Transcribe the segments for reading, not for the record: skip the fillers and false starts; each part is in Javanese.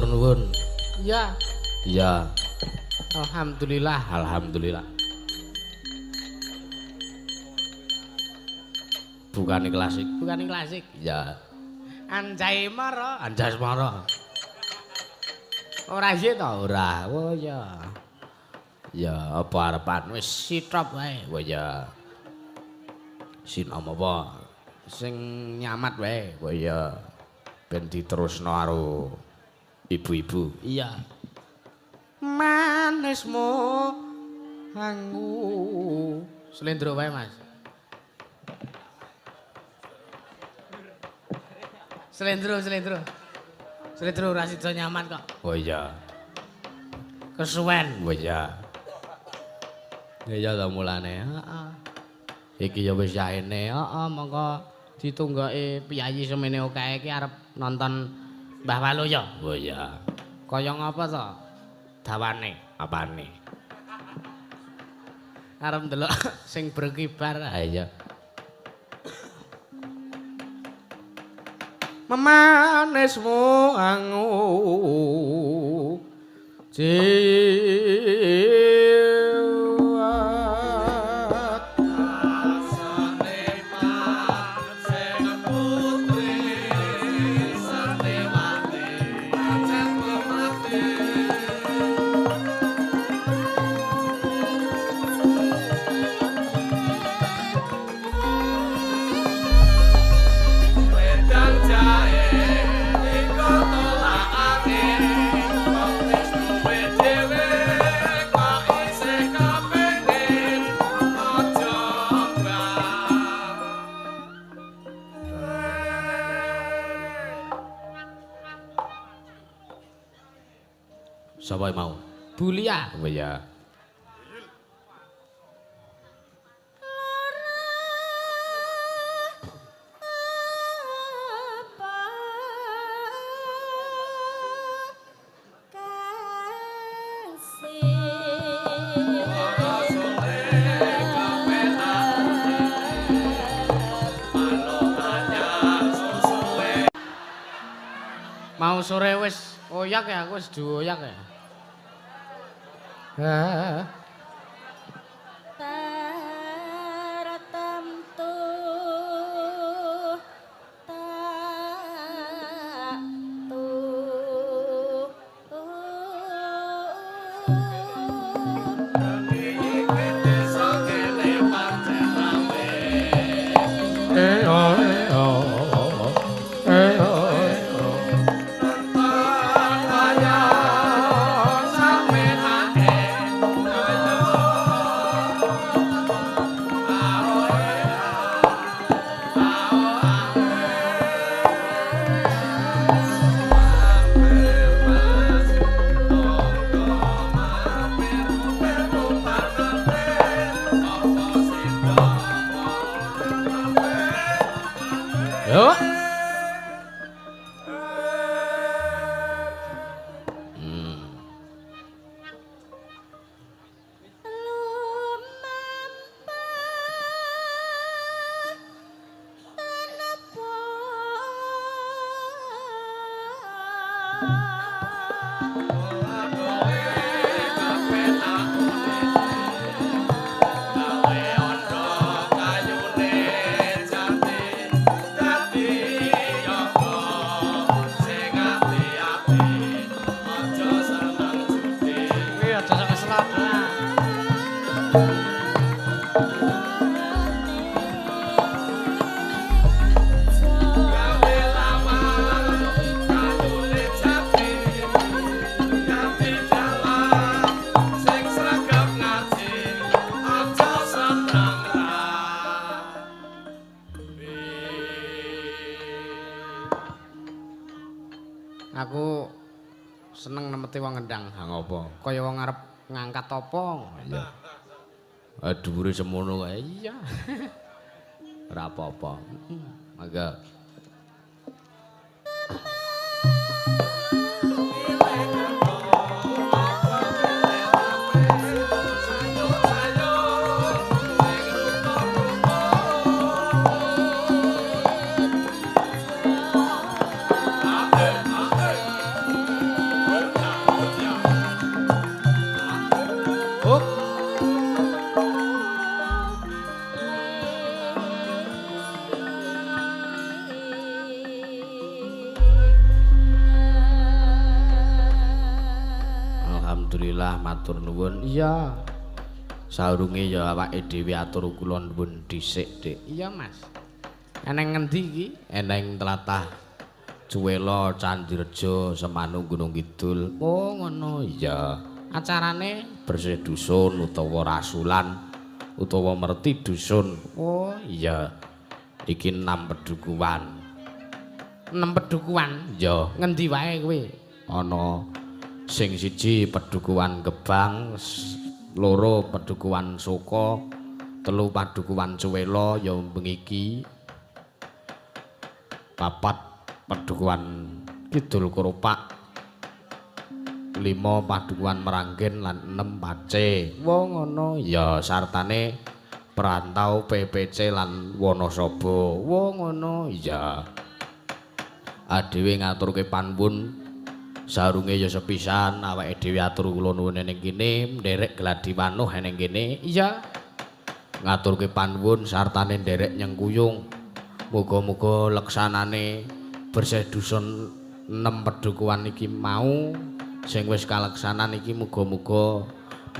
Matur nuwun. Iya. Iya. Alhamdulillah. Alhamdulillah. Bukan klasik. Bukan klasik. Iya. Anjay mara. Anjay mara. Ora sih to? Ora. Oh iya. Ya apa arepan wis sitop wae. Oh iya. Sinom apa? Sing nyamat wae. Oh iya. Ben diterusno karo ibu-ibu. Iya. Manismu anggu. Slendro wae, Mas. Slendro, slendro. Slendro ora sida nyaman kok. Oh iya. Kesuwen. Oh iya. Ya ta mulane. Heeh. Iki ya wis yaene. Heeh, monggo ditunggoke piyayi semene akeh iki arep nonton Mbah Waluyo. Oh iya. Kaya ngapa to? Dawane. Apane? Arep ndelok sing berkibar. Ha iya. Memanismu angu jiwat Sapa mau? Bulia. Oh iya. Mau sore wis oyak ya, aku wis dioyak ya. Heeh. Tartamtu ta tu. Eh oh eh oh eh oh. Yo. Kuwi aja sok kesel. Aku seneng nemeti wong ngendang. Ha ngopo? Kaya wong arep ngangkat apa. Iya. Dhuwure semono kae. Iya. Ora apa-apa. Mangga. Alhamdulillah matur nuwun. Iya. Saurunge ya awake dhewe atur kula nuwun dhisik, Dik. Iya, Mas. Eneng ngendi iki? Eneng tlatah Cuwela Candirejo Semanu Gunung Kidul. Oh, ngono. Iya. Acarane bersih dusun utawa rasulan utawa merti dusun. Oh, iya. Iki 6 pedukuhan. 6 pedukuhan? Iya. Ngendi wae kuwi? Ana sing siji pedukuhan Gebang, loro pedukuhan Soka, telu padukuhan Cuwela ya bengi iki. Papat pedukuhan Kidul Kropak, 5 padukuhan Meranggen lan 6 Pace. Wah, ngono. Ya sartane perantau PPC lan Wonosobo. Wah, ngono. Iya. Adewe ngaturke panuwun sarunge ya sepisan awake dhewe atur kula nuwun ning kene nderek gladi wanuh ning kene. Iya. Ngaturke panuwun sartane nderek nyengkuyung. Muga-muga leksanane bersih dusun 6 pedukuhan iki mau sing wis kaleksanan iki muga-muga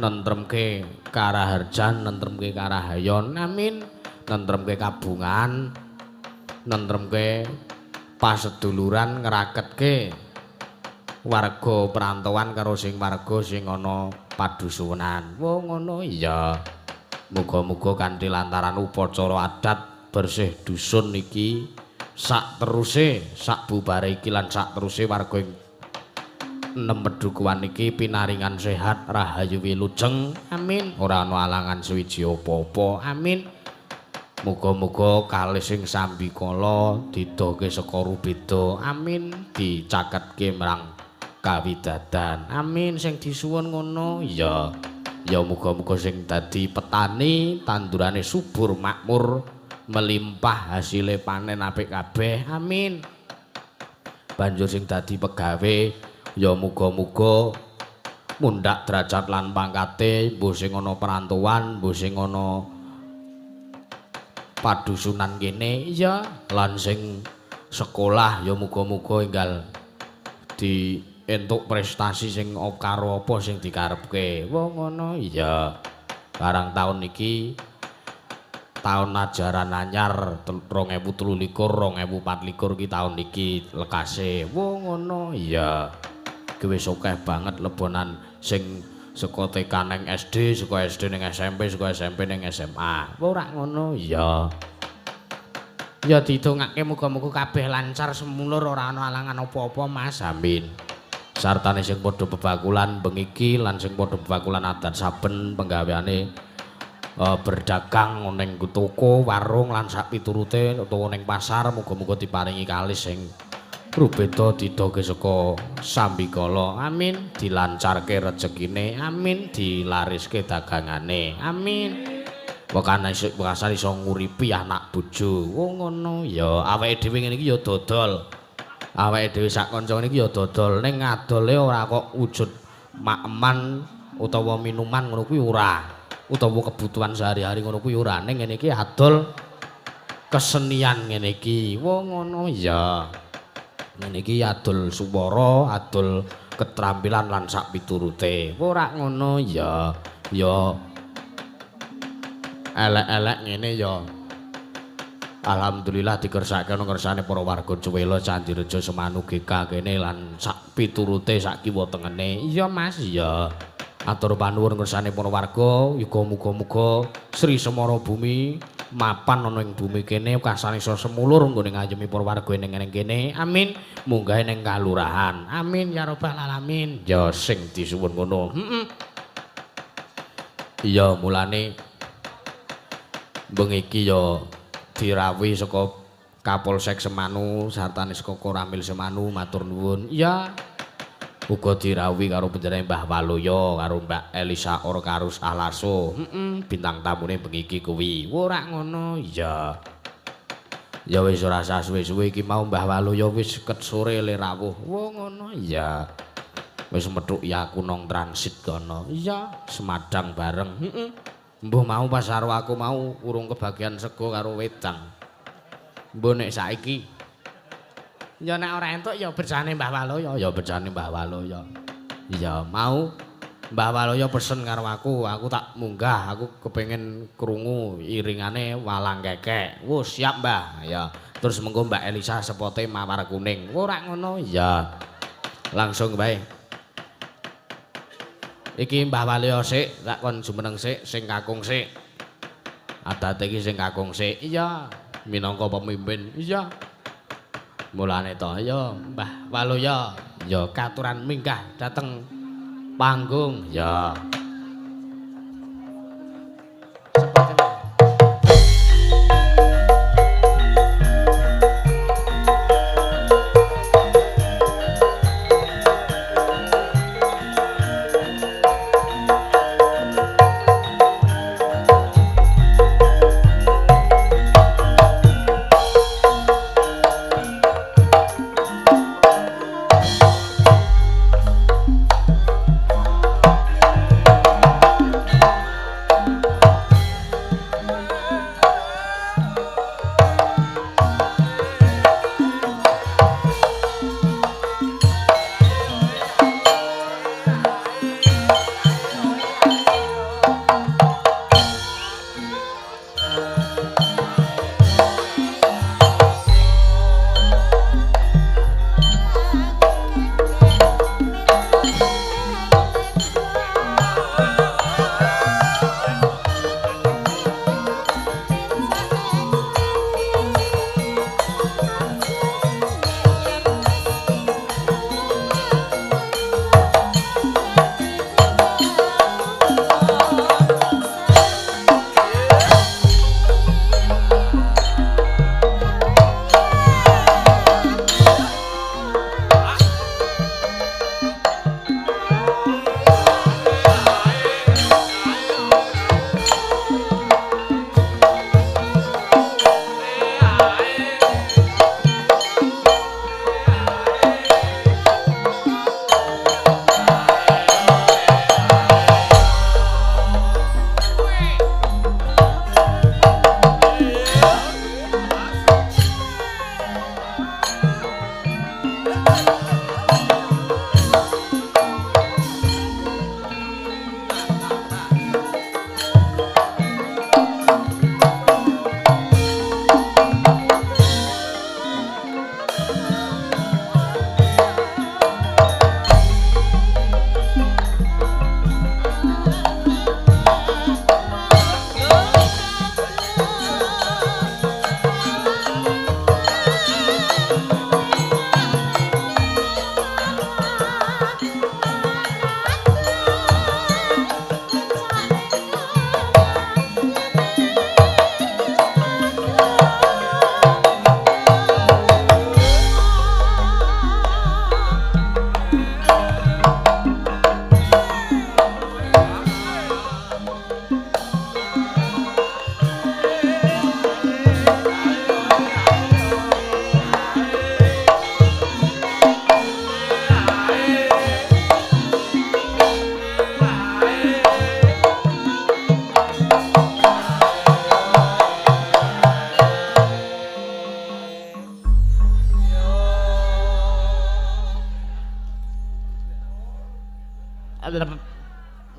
nentremke karaharjan, nentremke karahayon. Amin. Nentremke kabungan, nentremke paseduluran, ngraketke warga perantauan karo sing warga sing ana padusunan. Wah, ngono. Iya. Muga-muga kanthi lantaran upacara adat bersih dusun iki sak teruse, sak bubare iki lan sak teruse warga ing 6 pedukuhan iki pinaringan sehat, rahayu wilujeng. Amin. Ora ana alangan suwiji apa-apa. Amin. Muga-muga kalih sing sambikala didoke saka rubeda. Amin. Dicaketke marang kawidadan. Amin. Sing disuwun ngono. Iya. Ya muga-muga sing dadi petani tandurane subur makmur, melimpah hasile panen apik kabeh. Amin. Banjur sing dadi pegawe ya muga-muga mundhak derajat lan pangkate, mbuh sing ana perantauan, mbuh sing ana padusunan kene. Iya. Lan sing sekolah ya muga-muga enggal di entuk prestasi sing karo apa sing dikarepke. Wah, ngono. Iya. Barang taun iki taun ajaran anyar 2023 2024 iki taun iki lekase. Wah, ngono. Iya. Iki wis akeh banget lebonan sing saka TK neng SD, saka SD neng SMP, saka SMP neng SMA. Wah, ora ngono. Iya. Ya didongake muga-muga kabeh lancar semulur ora ana alangan apa-apa, Mas. Amin. Sartane sing padha bebakulan bengi iki lan sing padha bebakulan adat saben penggaweane berdagang ning toko, warung lan sak piturute utawa ning pasar muga-muga diparingi kalis sing rubeda didoke saka sambikala. Amin. Dilancarke rejekine. Amin. Dilariske dagangane. Amin. Wekane wekasan iso nguripi anak bojo. Oh, ngono. Ya awake dhewe ngene iki ya dodol. Awake dhewe sak kanca ngene iki ya dodol, ning ngadole ora kok wujud maeman utawa minuman ngono kuwi ora, utawa kebutuhan sehari-hari ngono kuwi ora, ning ngene iki adol kesenian ngene iki. Wah, ngono. Ya. Ngene iki adol swara, adol keterampilan lan sak piturute. Ora ngono. Ya. Ya elek-elek ngene ya. Alhamdulillah dikersake ana kersane para warga Cuwela Candirejo Semanu GK kene lan sak piturute sak kiwa tengene. Iya, Mas. Iya. Atur panuwun kersane para warga, yuga muga-muga Sri Semara Bumi mapan ana ing bumi kene kasane iso semulur nggone ngayemi para warga ning kene. Amin. Munggahe ning kalurahan. Amin ya rabbal alamin. Ya sing disuwun ngono. Heeh. Iya, mulane bengi iki ya dirawuhi saka Kapolsek Semanu sartane saka Koramil Semanu matur nuwun. Iya. Uga dirawuhi karo panjenengane Mbah Waluya karo Mbak Elisa Orkarus Alaso. Heeh. Bintang tamune bengi iki kuwi. Ora ngono. Iya. Ya wis ora usah suwe-suwe iki mau Mbah Waluya wis ket sore le rawuh. Wah, ngono. Iya. Wis methuki aku nang transit kono. Iya, semadang bareng. Heeh. Mbuh mau pas karo aku mau urung kebagian sego karo wedang. Mbuh nek saiki ya nek ora entuk ya berjane Mbah Waluya. Ya berjane Mbah Waluya. Iya, mau Mbah Waluya pesen karo aku, aku tak munggah, aku kepengin krungu iringane walang kekek. Wah, siap, Mbah. Ya. Terus mengko Mbak Elisa sepote mawar kuning. Ora ngono? Ya. Langsung bae. Iki Mbah Waluya sik, tak kon jumeneng sik, sing kakung sik. Adate iki sing kakung sik. Iya, minangka pemimpin. Iya. Mulane to, ya Mbah Waluya, ya katuran minggah dhateng panggung. Ya.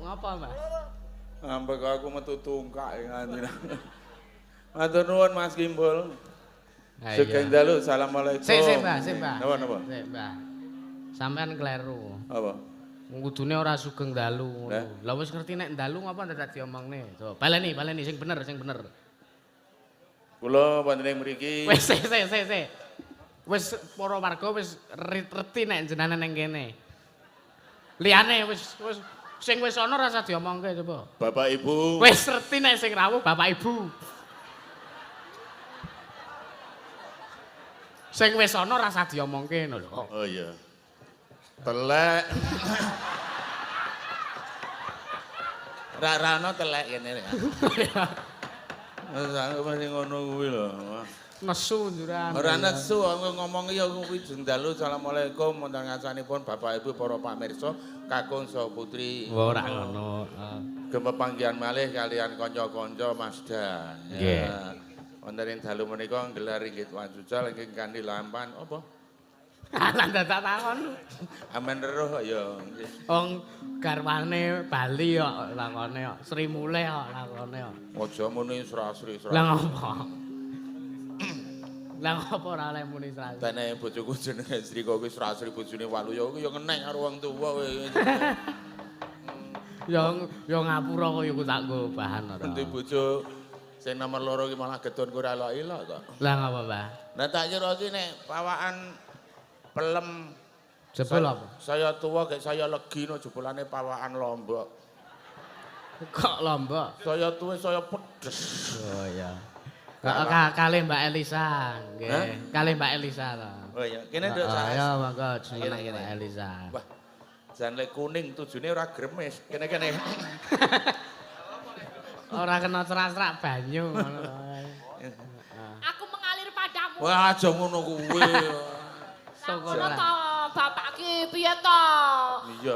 Ngapa, Mbah? Ambek aku metu tungkak nganti. Matur nuwun Mas Kimbul. Sugeng dalu, assalamualaikum. Sik, sik, Mbah, sik, Mbah. Napa, napa? Sik, Mbah. Sampean kleru. Apa? Kudune ora sugeng dalu ngono. Lah wis ngerti nek dalu ngapa dadak diomongne. Coba baleni, baleni sing bener, sing bener. Kula wonten ing mriki. Wis sik, sik, sik, sik. Wis para warga wis reti nek jenengan nang kene. Liyane wis wis sing wis ana rasa diomongke coba. Bapak Ibu. Wis reti nek sing rawuh Bapak Ibu. Sing wis ana rasa diomongke ngono lho. Oh iya. Telek. Ra-rano telek kene ya. Wis aku mesti ngono kuwi lho. Nesu njuran. Ora nesu, aku ngomong ya kuwi dalu assalamualaikum wonten ngarsanipun Bapak Ibu para pamirsa kakung saha putri. Ora ngono. Gemepanggihan malih kalian kanca-kanca Mas Dan. Nggih. Wonten ing dalu menika nggelar ringgit wacucal ingkang kanthi lampahan apa? Lah dadak takon. Amen weruh ya. Wong garwane Bali kok lakone kok. Sri Mulih kok lakone kok. Aja muni srasri srasri. Lah ngopo? Lah ngopo ora oleh muni srasri? Tene bojoku jenenge Sri kok kuwi srasri bojone Waluya kuwi ya ngenek karo wong tuwa kowe. Ya ya ngapura kok ya tak nggo bahan ora. Endi bojo sing nomor loro ki malah gedon ku ora elok-elok kok. Lah ngapa, Mbah? Lah tak kira iki nek pawakan pelem jebul apa? Saya tuwa gek saya legi no jebulane pawakan lombok. Kok lombok? Saya tuwa saya pedes. Oh iya. Kalih Mbak Elisa nggih. Kalih Mbak Elisa to. Oh iya, kene nduk Sas. Ayo monggo jeneng Mbak Elisa. Wah. Jan lek kuning tujune ora gremes. Kene-kene. Ora kena cerak-cerak banyu ngono. Aku mengalir padamu. Wah, aja ngono kuwi. Syukur lah. To, bapak ki piye to? Iya.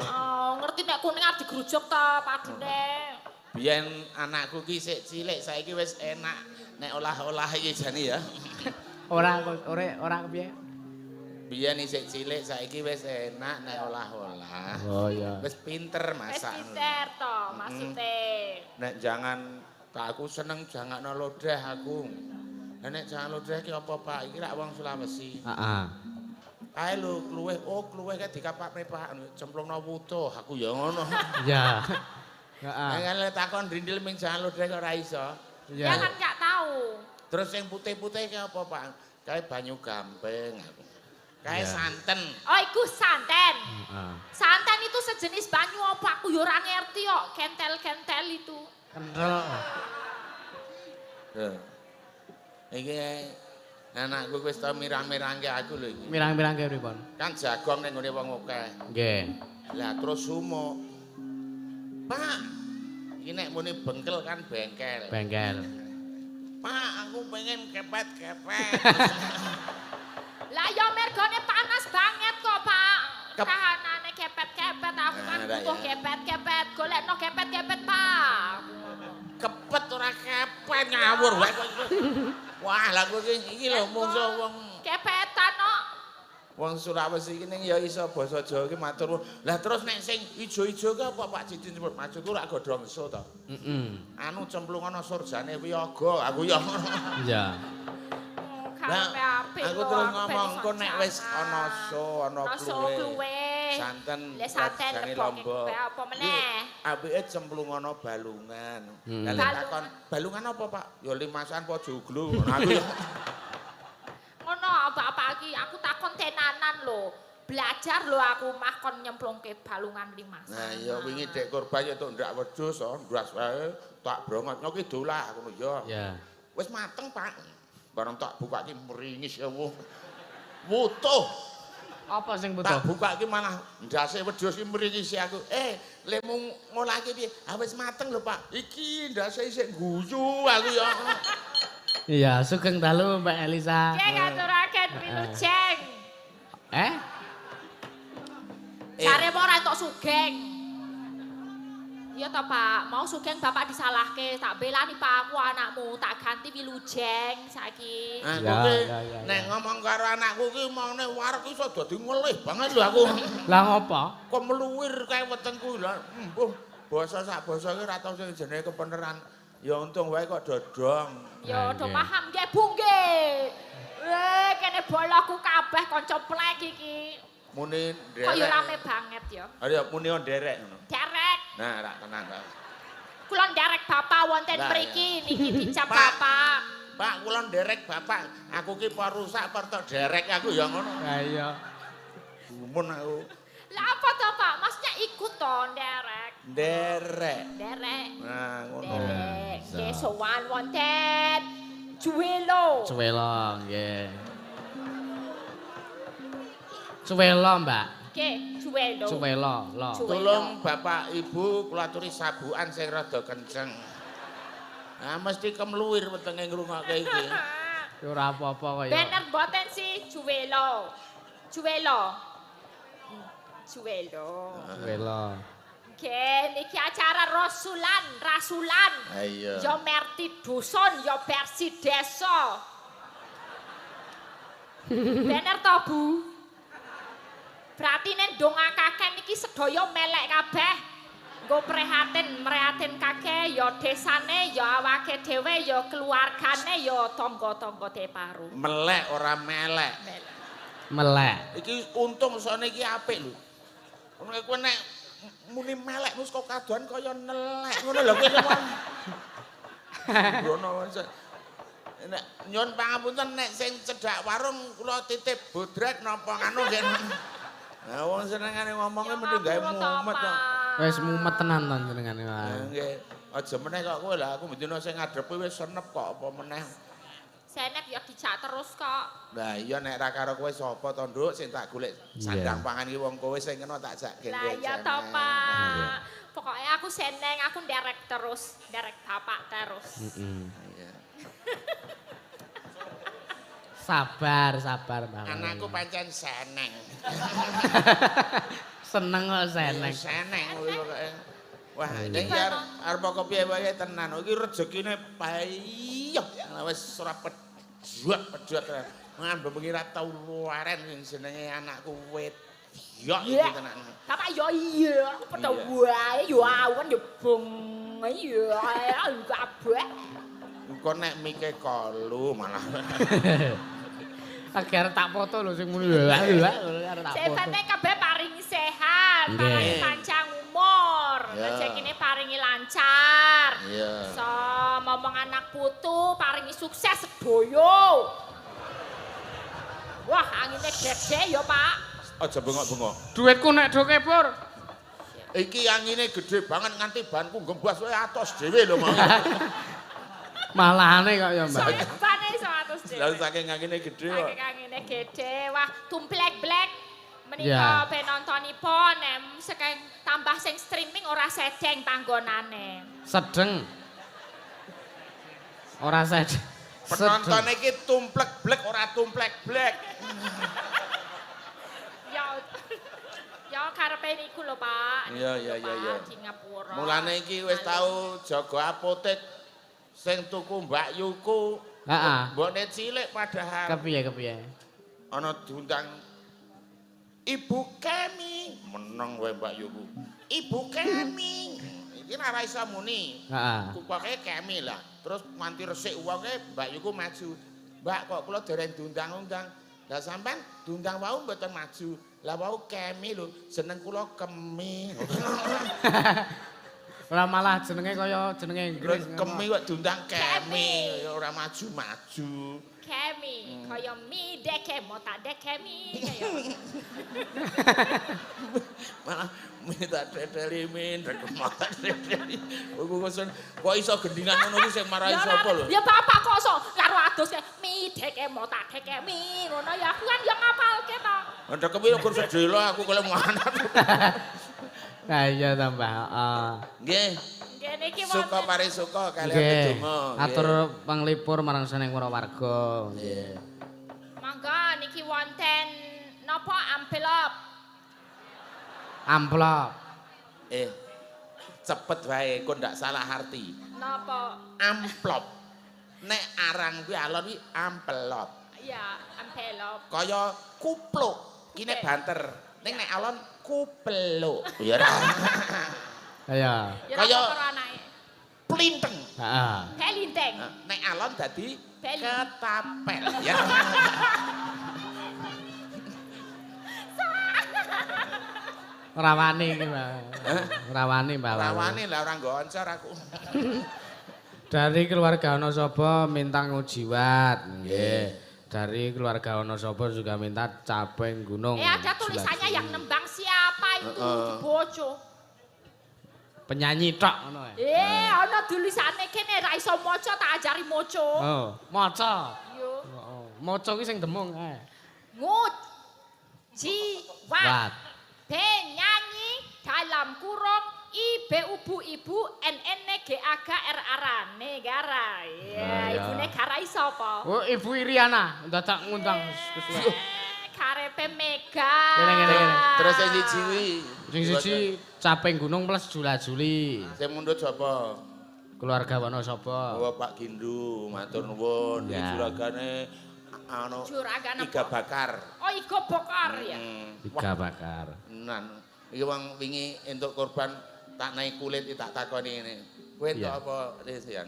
Ngerti nek kuning arep digrujuk to padune. Biyen anakku ki sik cilik, saiki wis enak nek olah-olah iki jane ya. Ora ora kepiye? Biyen isik cilik, saiki wis enak nek olah-olah. Oh iya. Wis pinter masak. Wis pinter to maksude. Nek jangan tak aku seneng jangakno lodeh aku. Lah nek jangan lodeh ki apa Pak? Iki rak wong Sulawesi. Heeh. Kae lho kluweh, oh kluweh kae dikapakne Pak, cemplungno wutuh, aku ya ngono. Iya. Heeh. Nek takon drindil ming jangan lodeh kok ora iso. Iya. Ya kan gak tahu. Terus sing putih-putih ki apa Pak? Kae banyu gamping aku. Kae santen. Oh iku santen. Heeh. Santen itu sejenis banyu apa aku ya ora ngerti kok, kentel-kentel itu. Kentel. Lho. Iki anakku wis tau mirang-mirangke aku lho iki. Mirang-mirangke pripun? Kan jagong ning nggone wong akeh. Nggih. Lah terus sumuk. Pak, iki nek muni bengkel kan bengkel. Bengkel. Pak, aku pengen kepet-kepet. Lah ya mergone panas banget kok, Pak. Kahanane kepet-kepet, aku kan butuh kepet-kepet, golekno kepet-kepet, Pak. Kepet ora kepet ngawur wae. Wah, lah kowe iki lho mungso wong kepetan kok. Wong Sulawesi iki ning ya iso basa Jawa iki matur. Lah terus nek sing ijo-ijo ki apa Pak Jidin sebut maksudku rak godhong so to. Heeh. Anu cemplung ana surjane wiyaga, aku ya ngono. Iya. Lah aku terus ngomong engko nek wis ana so, ana kluwe. Santen, santen lombok. Apa meneh? Apike cemplung ana balungan. Lah lek takon, balungan apa Pak? Ya limasan apa joglo. Aku ya ngono bapak iki aku takon tenanan lho. Belajar lho aku mah kon nyemplungke balungan limasan. Nah iya wingi dek korban ya tok ndak wedhus, ndas wae tak brongotno ki dolah ngono ya. Iya. Wis mateng Pak. Bareng tak buka ki meringis ya wutuh. Apa sing butuh? Tak buka ki malah ndase wedhus ki meringis aku. Lemu ngolah ki piye? Ah wis mateng lho Pak. Iki ndase isih guyu aku ya. Iya, sugeng dalu Mbak Elisa. Nggih ngaturaken wilujeng. Jare ora entuk sugeng. Iya toh Pak, mau sugeng Bapak disalahke, tak belani Pak aku anakmu, tak ganti wilujeng saiki. Aku ki nek ngomong karo anakku ki maune wareg iso dadi ngelih banget lho aku. Lah ngopo? Kok meluwir kae wetengku lho. Mbuh, basa sak basa ki ora tau sing jenenge kepeneran. Ya untung wae kok dodong. Ya do paham nggih Bu nggih. Kene boloku kabeh kanca plek iki. Muni nderek. Kok ya rame banget ya. Ayo muni nderek ngono. Derek. Nah, rak tenan ta. Kula nderek bapak wonten mriki niki dicap bapak. Pak, kula nderek bapak. Aku ki apa rusak apa tok derek aku ya ngono. Ha iya. Gumun aku. Lah apa to Pak? Maksudnya ikut to nderek. Nderek. Nderek. Nah, ngono. Nderek. Nggih sowan wonten Juwelo. Juwelo nggih. Juwelo, Mbak. Nggih, Juwelo. Juwelo, lho. Tolong Bapak Ibu kula aturi sabukan sing rada kenceng. Nah, mesti kemluwir wetenge ngrungokke iki. Ora apa-apa kaya. Bener mboten sih Juwelo. Juwelo. Juwelo. Juwelo. Nggih, niki acara rasulan, rasulan. Iya. Ya merti dusun, ya versi desa. Bener to, Bu? Berarti nek ndongakake niki sedaya melek kabeh. Nggo prihatin, mrihatin kakeh ya desane, ya awake dhewe, ya keluargane, ya tangga-tangga Deparu. Melek ora melek. Melek. Iki untung sone iki apik lho. Ngono kowe nek muni melek wis kok kadoan kaya nelek ngono lho kowe. Brono nek nyuwun pangapunten nek sing cedhak warung kula titip bodrek napa nganu nggih. Lah wong senengane ngomongnya mending gawe mumet kok. Wis mumet tenan to jenengane wae. Nggih. Aja meneh kok kowe lah aku bendina sing ngadepi wis senep kok apa meneh. Senep ya dijak terus kok. Lah iya nek ra karo kowe sapa to Nduk sing tak golek sandang pangan iki wong kowe sing kena tak jak gendeng. Lah iya to Pak. Pokoke aku seneng, aku nderek terus, nderek bapak terus. Heeh. Iya. Sabar, sabar Mbak. Anakku pancen seneng. Seneng kok seneng. Seneng kuwi pokoke. Wah, iki arep kok piye wae tenan. Iki rezekine payah. Wis ora pedhot-pedhot. Ngambe bengi ra tau luaren sing jenenge anakku wedok iki tenan. Bapak yo iya, aku padha wae yo awan yo bengi yo kabeh. Engko nek mike kolu malah. Agar tak foto lho sing muni lha arep tak foto. Sing kabeh paringi sehat, paringi panjang umur, rezekine paringi lancar. Iya. So momong anak putu paringi sukses sedaya. Wah, angine gede ya, Pak. Aja bengok-bengok. Duitku nek do kebur. Iki angine gede banget nganti banku gembas wae atos dhewe lho mau. Malahane kok ya, Mbak. Bane iso atos dhewe. Lah saking angine gede kok. Saking angine gede. Wah, tumplek-blek menika penontonipun nek saking tambah sing streaming ora sedeng panggonane. Sedeng. Ora sedeng. Penonton iki tumplek-blek ora tumplek-blek. Ya ya karepe niku lho, Pak. Iya iya iya iya. Di ngapura. Mulane iki wis tau jaga apotek sing tuku Mbak Yuku. Heeh. Mbokne cilik padahal. Kepiye kepiye? Ana diundang Ibu Kemi, meneng wae Mbak Yuku. Ibu Kemi. Iki ora iso muni. Heeh. Kupoke Kemi lah. Terus nganti resik wonge Mbak Yuku maju. Mbak kok kula dereng diundang-undang. Lah sampean diundang wau mboten maju. Lah wau Kemi lho, jeneng kula Kemi. Ora malah jenenge kaya jenenge Inggris. Kemi kok diundang Kemi, ora maju-maju. Kemi, kaya mi deke mota deke mi kaya. Malah mi tak teteli mi deke mota teteli. Kok iso gendingan ngono kuwi sing marai sapa lho? Ya bapak kok iso karo adus mi deke mota deke mi ngono ya aku kan ya ngapalke to. Deke mi ukur sedelo aku kalau manat. Nah iya tambah. Nggih. Nggih niki wonten. Suka parisuka kaliyan ndonga. Atur panglipur marang saning para warga. Nggih. Monggo niki wonten napa amplop. Amplop. Cepet wae kok ndak salah arti. Napa? Amplop. Nek arang kuwi alon kuwi amplop. Iya, amplop. Kaya kupluk. Ki nek banter. Ning nek alon kupeluk. Ya ora. Iya. Kaya plinteng. Heeh. Pelinteng. Nek alon dadi ketapel. Ya. Rawani iki, Mbak. Rawani, Mbak. Rawani lah ora nggo oncer aku. Dari keluarga Wonosobo minta ngujiwat. Nggih. Dari keluarga Wonosobo juga minta capeng gunung. Ada tulisannya yang nembang siapa itu bojo. Penyanyi tok ngono ya. Ana tulisane kene ra iso maca tak ajari maca. Oh, maca. Iya. Heeh. Maca ki sing demung kae. Ngujiwat. Penyanyi dalam kurung I B U B ibu N N G A G R A negara. Ya, ibune gara iso apa? Oh, Ibu Iriana dadak ngundang kesuwen. Karepe Mega. Kene. Terus sing siji kuwi. Sing siji capeng gunung plus jula-juli. Sing mundhut sapa? Keluarga Wonosobo. Oh, Pak Gindu, matur nuwun. Iki juragane anu juragane iga bakar. Oh, iga bakar ya. Iga bakar. Tenan. Iki wong wingi entuk korban tak naik kulit tak takoni ngene. Kowe entuk apa, Lis yang?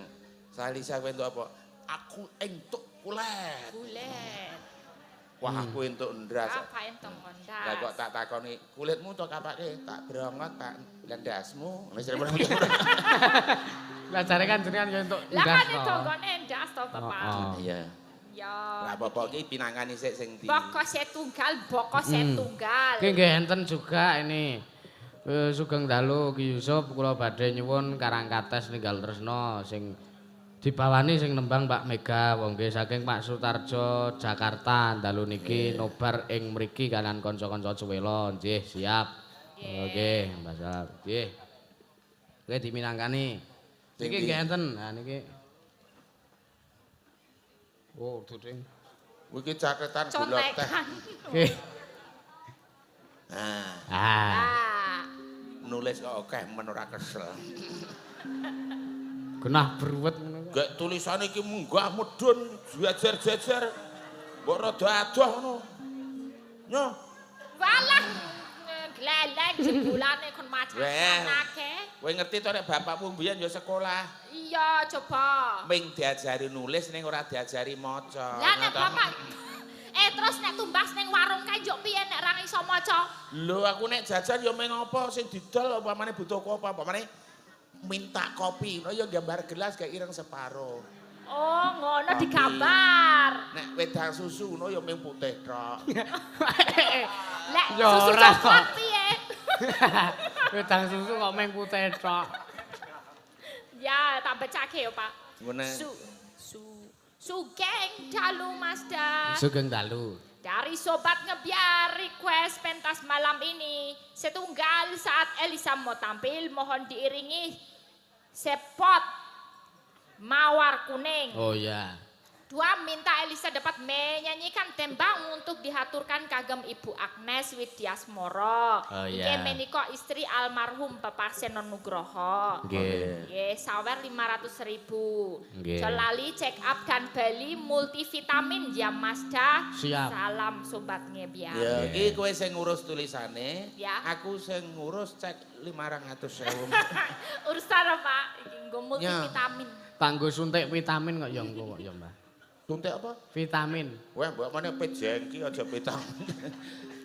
Salisa kowe entuk apa? Aku entuk kulit. Kulit. Wah, aku entuk ndas. Apa entuk ndas? Lah kok tak takoni, kulitmu tok kapake? Tak brongot, tak ndasmu. Wis Lah jare kan jenengan yo entuk ndas. Lah kan entuk nggone ndas to, Bapak. Iya. Ya. Lah apa-apa iki pinangkani sik sing di. Boko setunggal, boko setunggal. Ki nggih enten juga ini. Sugeng dalu Ki Yusuf kula badhe nyuwun Karangkates ninggal tresna sing dibawani sing nembang Pak Mega wong nggih saking Pak Sutarjo Jakarta dalu niki nobar ing mriki kalian kanca-kanca Cuwela nggih siap. Nggih Mbak Sal nggih. Nggih diminangkani. Niki nggih enten. Nah niki. Oh, duding. Iki caketan gula teh. Nggih. Nah. Nulis kok akeh men ora kesel. Genah bruwet ngono kok. Gek tulisane iki munggah mudhun jejer-jejer. Mbok rada adoh ngono. Nyo. Walah gleleng jebulane kon macan akeh. Kowe ngerti to nek bapakmu mbiyen ya sekolah. Iya, coba. Ming diajari nulis ning ora diajari maca. Lah nek bapak terus nek tumbas ning warung kae njuk piye nek ra iso maca? Lho aku nek jajan ya meng apa sing didol upamane butuh apa upamane minta kopi ngono ya gambar gelas kayak ireng separo. Oh, ngono digambar. Nek wedang susu ngono ya ming putih tok. Lek susu coklat piye? Wedang susu kok ming putih tok. Ya, tak becake ya, Pak. Ngene. Sugeng dalu Mas Da. Sugeng dalu. Dari Sobat Ngebyar request pentas malam ini setunggal saat Elisa mau tampil mohon diiringi sepot mawar kuning. Oh iya. Dua, minta Elisa dapat menyanyikan tembang untuk dihaturkan kagem Ibu Agnes Widyasmoro. Oh iya. Nggih menika istri almarhum Bapak Senon Nugroho. Nggih. Nggih, sawer 500.000. Nggih. Aja lali check up dan beli multivitamin ya Mas Da. Siap. Salam Sobat Ngebyar. Ya, iki kowe sing ngurus tulisane, Ya. aku sing ngurus cek 500.000. Urusan apa? Iki nggo multivitamin. Kanggo suntik vitamin kok ya engko kok ya, Mbah. Suntik apa? Vitamin. Wah, mbok mane pejengki aja vitamin.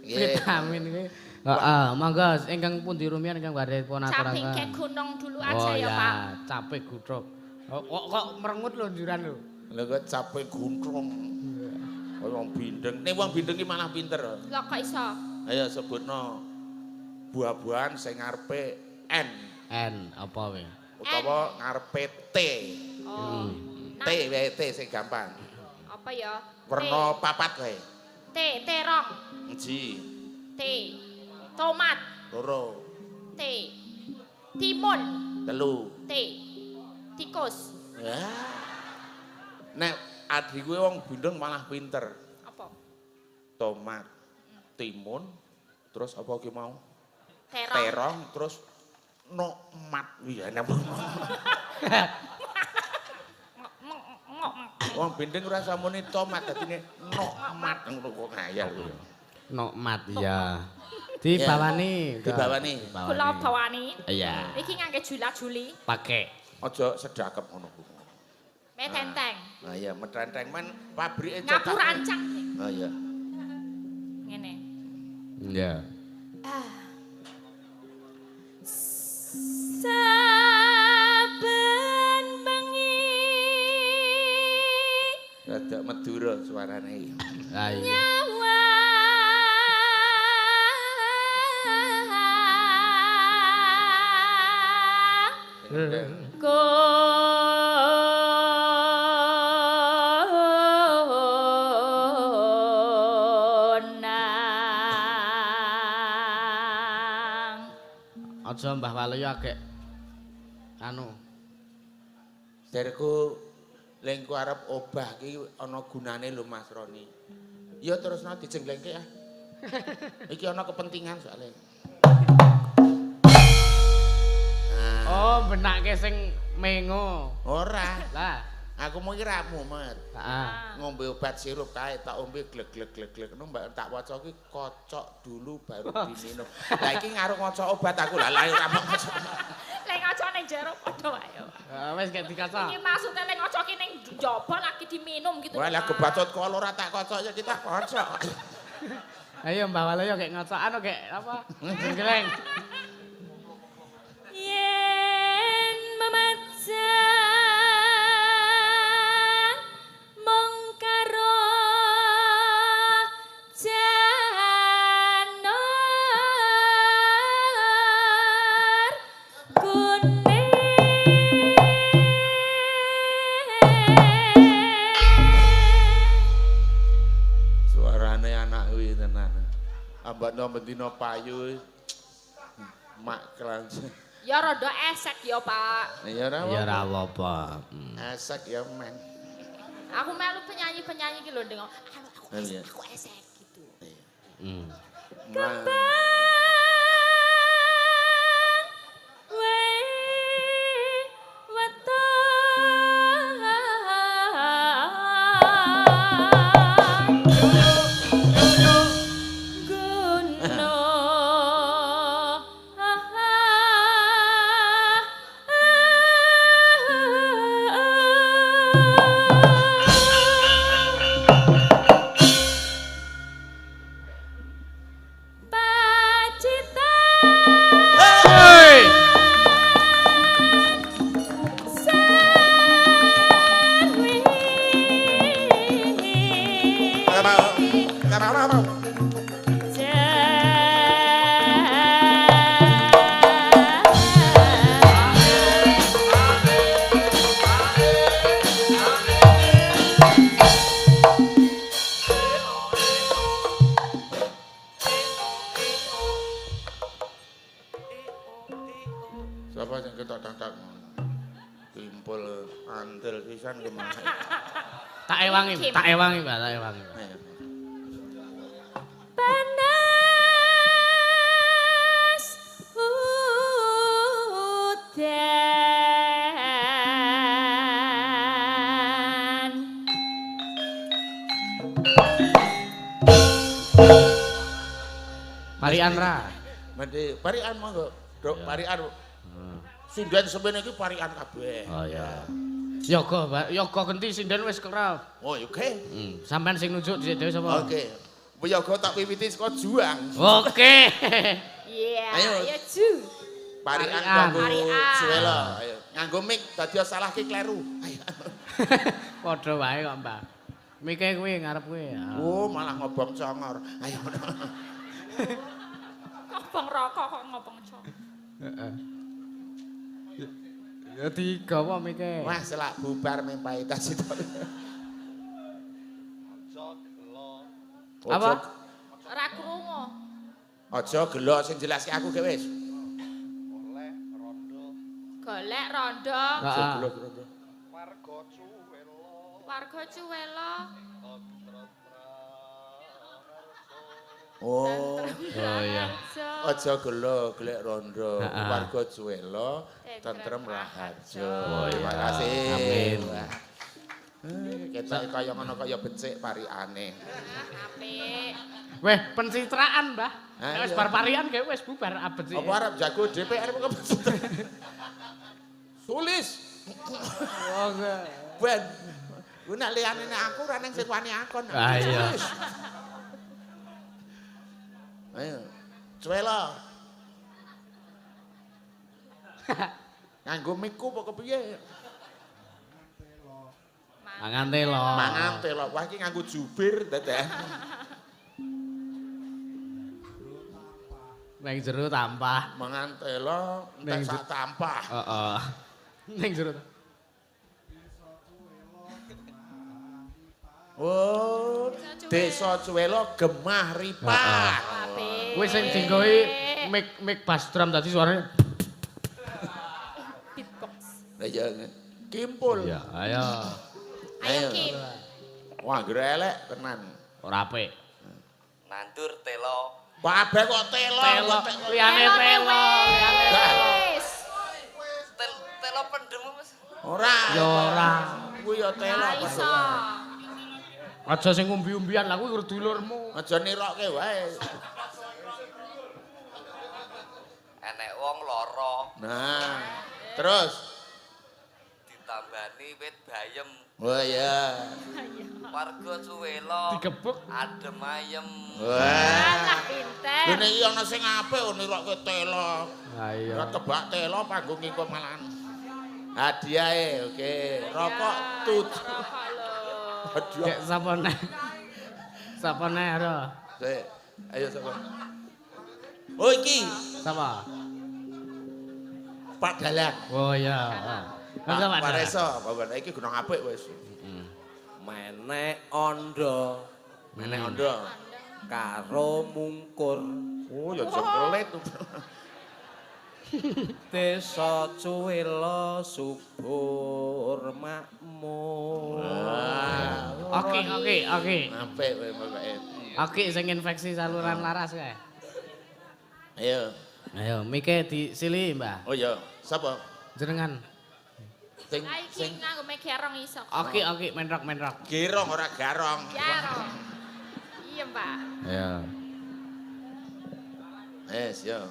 Vitamin iki. Heeh, monggo ingkang pundi rumiyin ingkang badhe pun aturaken. Caping ke gunung dulu aja ya, Pak. Capek guthuk. Kok merengut lho njuran lho. Lha kok capek guntung. Kaya wong bindeng. Nek wong bindeng iki malah pinter. Lho kok iso? Ayo sebutno buah-buahan sing ngarepe N. N apa wae? Utawa ngarepe T. Oh. T wae T sing gampang. Apa ya? Werna papat wae. T, terong. Eji. T. Tomat. Loro. T. Timun. Telu. T. Tikus. Ya. Nek adhi kuwi wong bindeng malah pinter. Apa? Tomat, timun, terus apa ki mau? Terong. Terong, terus nokmat. Iya, wong bindeng ora samune tomat dadine nokmat ngono kok ngayal kuwi. Nokmat ya. Dibawani, dibawani. Kula bawani. Iya. Iki ngangge jula-juli. Pake. Aja sedakep ngono kuwi. Metenteng. Lah iya, metenteng men pabrike cetak. Ngapur ancang. Oh iya. Ngene. Iya. Saben bengi rada Madura suarane iki. Ha iya. Konang. Aja Mbah Waluyo agek anu. Derku lengku arep obah ki ana gunane lho Mas Roni. Ya terusno dijenglengke ah. Iki ana kepentingan soalnya. Oh, benake sing mengo. Ora. Lah, Aku mau iki ra mumet. Heeh. Ngombe obat sirup kae tak ombe glek-glek-glek-glek ngono mbak tak waca ki kocok dulu baru diminum. Lah iki ngaruh ngocok obat aku lah lah ora mau ngocok. Lek ngocok ning jero padha wae. Heeh wis gek dikacak. Iki maksude lek ngocok ki ning njaba lagi diminum gitu. Wah lah kebacut kok ora tak kocok ya kita kocok. Ayo Mbah Waluyo gek ngocokan gek apa? Jenggeleng. Yen memajang mung karo janur kuning. Suarane anak kuwi tenan. Ambane bendina payu mak kelas. Ya rada esek ya, Pak. Ya ora Ya ora apa-apa. Esek ya men. Aku melu penyanyi-penyanyi iki lho ndeng. Aku esek gitu. Heeh. Kembang we weton gunung. Sapa sing ketok-ketok kimpul antil pisan kemah. Tak ewangi, Mbak, tak ewangi. Panas udan. Parian ra. Mendhi parian monggo, Dok, parian. Sinden semene iki parian kabeh. Oh iya. Yoga, Pak. Yoga genti sinden wis kerep. Oh, oke. Sampeyan sing nunjuk dhisik dhewe sapa? Oke. Yoga tak wiwiti saka juang. Oke. Iya, ayo ju. Parian kanggo Suwela. Ayo. Nganggo mic dadi salah ki kleru. Ayo. Padha wae kok, Mbak. Mike kuwi ngarep kuwi. Oh, malah ngobong congor. Ayo. Ngobong rokok kok ngobong congor. Heeh. Ya digawa mike. Wah, selak bubar mempai tas itu. Apa? Ora krungu. Aja gelo sing jelaske aku gek wis. Golek rondo. Aja gelo rondo. Warga Cuwelo. Warga Cuwelo. Oh. Oh iya. Aja gelo golek rondo. Warga Cuwelo tentrem raharjo. Terima kasih. Amin. Ketok kaya ngono kaya becik parikane. Apik. Weh, pencitraan, Mbah. Nek wis bar parian gawe wis bubar abet sih. Apa arep jago DPR kok pencitraan. Sulis. Oke. Ben. Ku nek liyane nek aku ora nang sing wani akon. Ah iya. Ayo. Cuwelo. Nganggo miku apa kepiye? Mangan telo. Mangan telo. Wah iki nganggo jubir dadah. Neng jero tampah. Mangan telo entek sak tampah. Heeh. Neng jero. Oh, Desa Cuwelo gemah ripah. Kuwi sing dinggohi mic bass drum tadi suaranya beatbox. Lah iya kimpul. Iya, ayo. Ayo Kim. Wah, grelek tenan. Ora apik. Nandur telo. Kabeh kok telo. Telo, liyane telo, liyane telo. Telo pendem Mas. Ora. Ya ora. Kuwi ya telo. Iso. Aja sing ngumbi-umbian lah kuwi dulurmu. Aja nirokke wae. Enek wong lara. Nah, terus ditambani wit bayem. Oh iya. Warga Suwela digebuk adem ayem. Wah, pinter. Lha nek iki ana sing apik nirokke telo. Ha iya. Ora kebak telo panggung engko malahan. Hadiahe oke. Rokok tujuh. Rokok lho. Hadiah. Dek sapa neh? Sapa neh ora? Sik. Ayo sapa? Oh iki. Sapa? Pak Dalang. Oh iya. Monggo Pak Pak Reso, pokoke iki gunung apik wis. Menek ondo. Menek ondo. Karo mungkur. Oh ya jengkelit. Desa Cuwela subur makmur. Oke, oke, oke. Apik kowe pokoke. Oke sing infeksi saluran laras kae. Ayo. Ayo, mike disili, Mbah. Oh iya, sapa? Jenengan. Sing sing nganggo mek gerong iso. Oke, oke, menrok-menrok. Gerong ora garong. Garong. Iya, Mbak. Ayo. Wes, yo.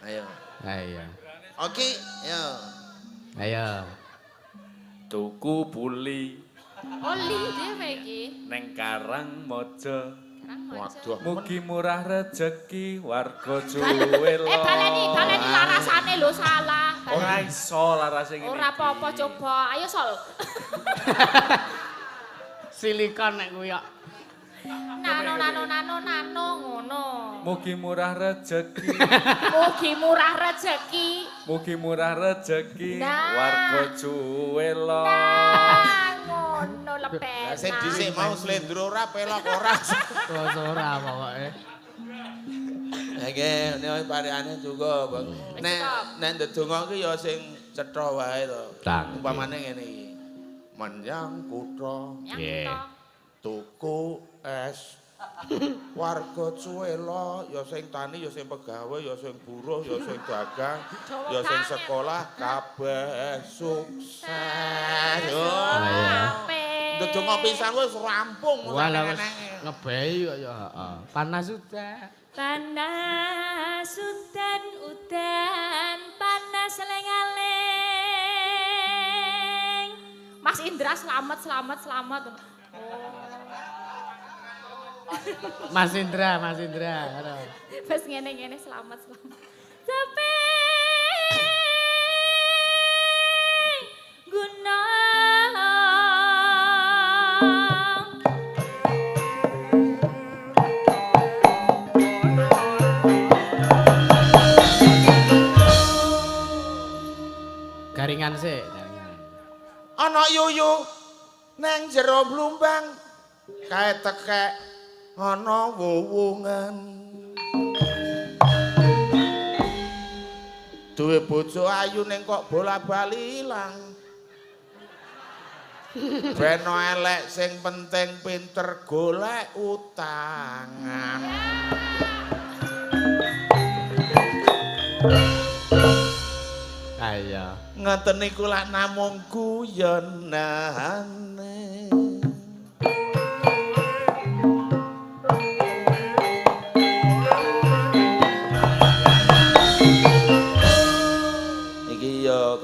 Ayo. Ayo. Oke, yo. Ayo. Tuku puli. Oli dhewe iki. Neng Karang Mojo. Waduh. Mugi murah rejeki warga Cuwela. Eh baleni, baleni larasane lho salah. Ora iso larase ngene. Ora apa-apa coba. Ayo Sol. Silikon nek kuwi kok. Nano nano nano nano ngono. Mugi murah rejeki. Mugi murah rejeki. Mugi murah rejeki warga Cuwela. Nah, ngono lepena. Lah sing dhisik mau slendro ora pelok ora. Wis ora pokoke. Nggih, nek parikane cukup. Nek nek ndedonga ki ya sing cetha wae to. Umpamane ngene iki. Menyang kutha. Nggih. Tuku es. Warga Cuwela ya sing tani ya sing pegawe ya sing buruh ya sing dagang ya sing sekolah kabeh sukses. Ndedonga pisan wis rampung. Walah wis ngebehi kok ya heeh. Panas udan. Panas udan udan panas lengaleng. Mas Indra selamat selamat selamat. Mas Indra, Mas Indra. Wes ngene-ngene selamat selamat. Sampai guna. Garingan sik, garingan. Ana yuyu neng jero blumbang kae tekek ana wuwungan. Duwe bojo ayu ning kok bola-bali ilang. Beno elek sing penting pinter golek utangan. Ayo. Ngoten niku lak namung guyonane.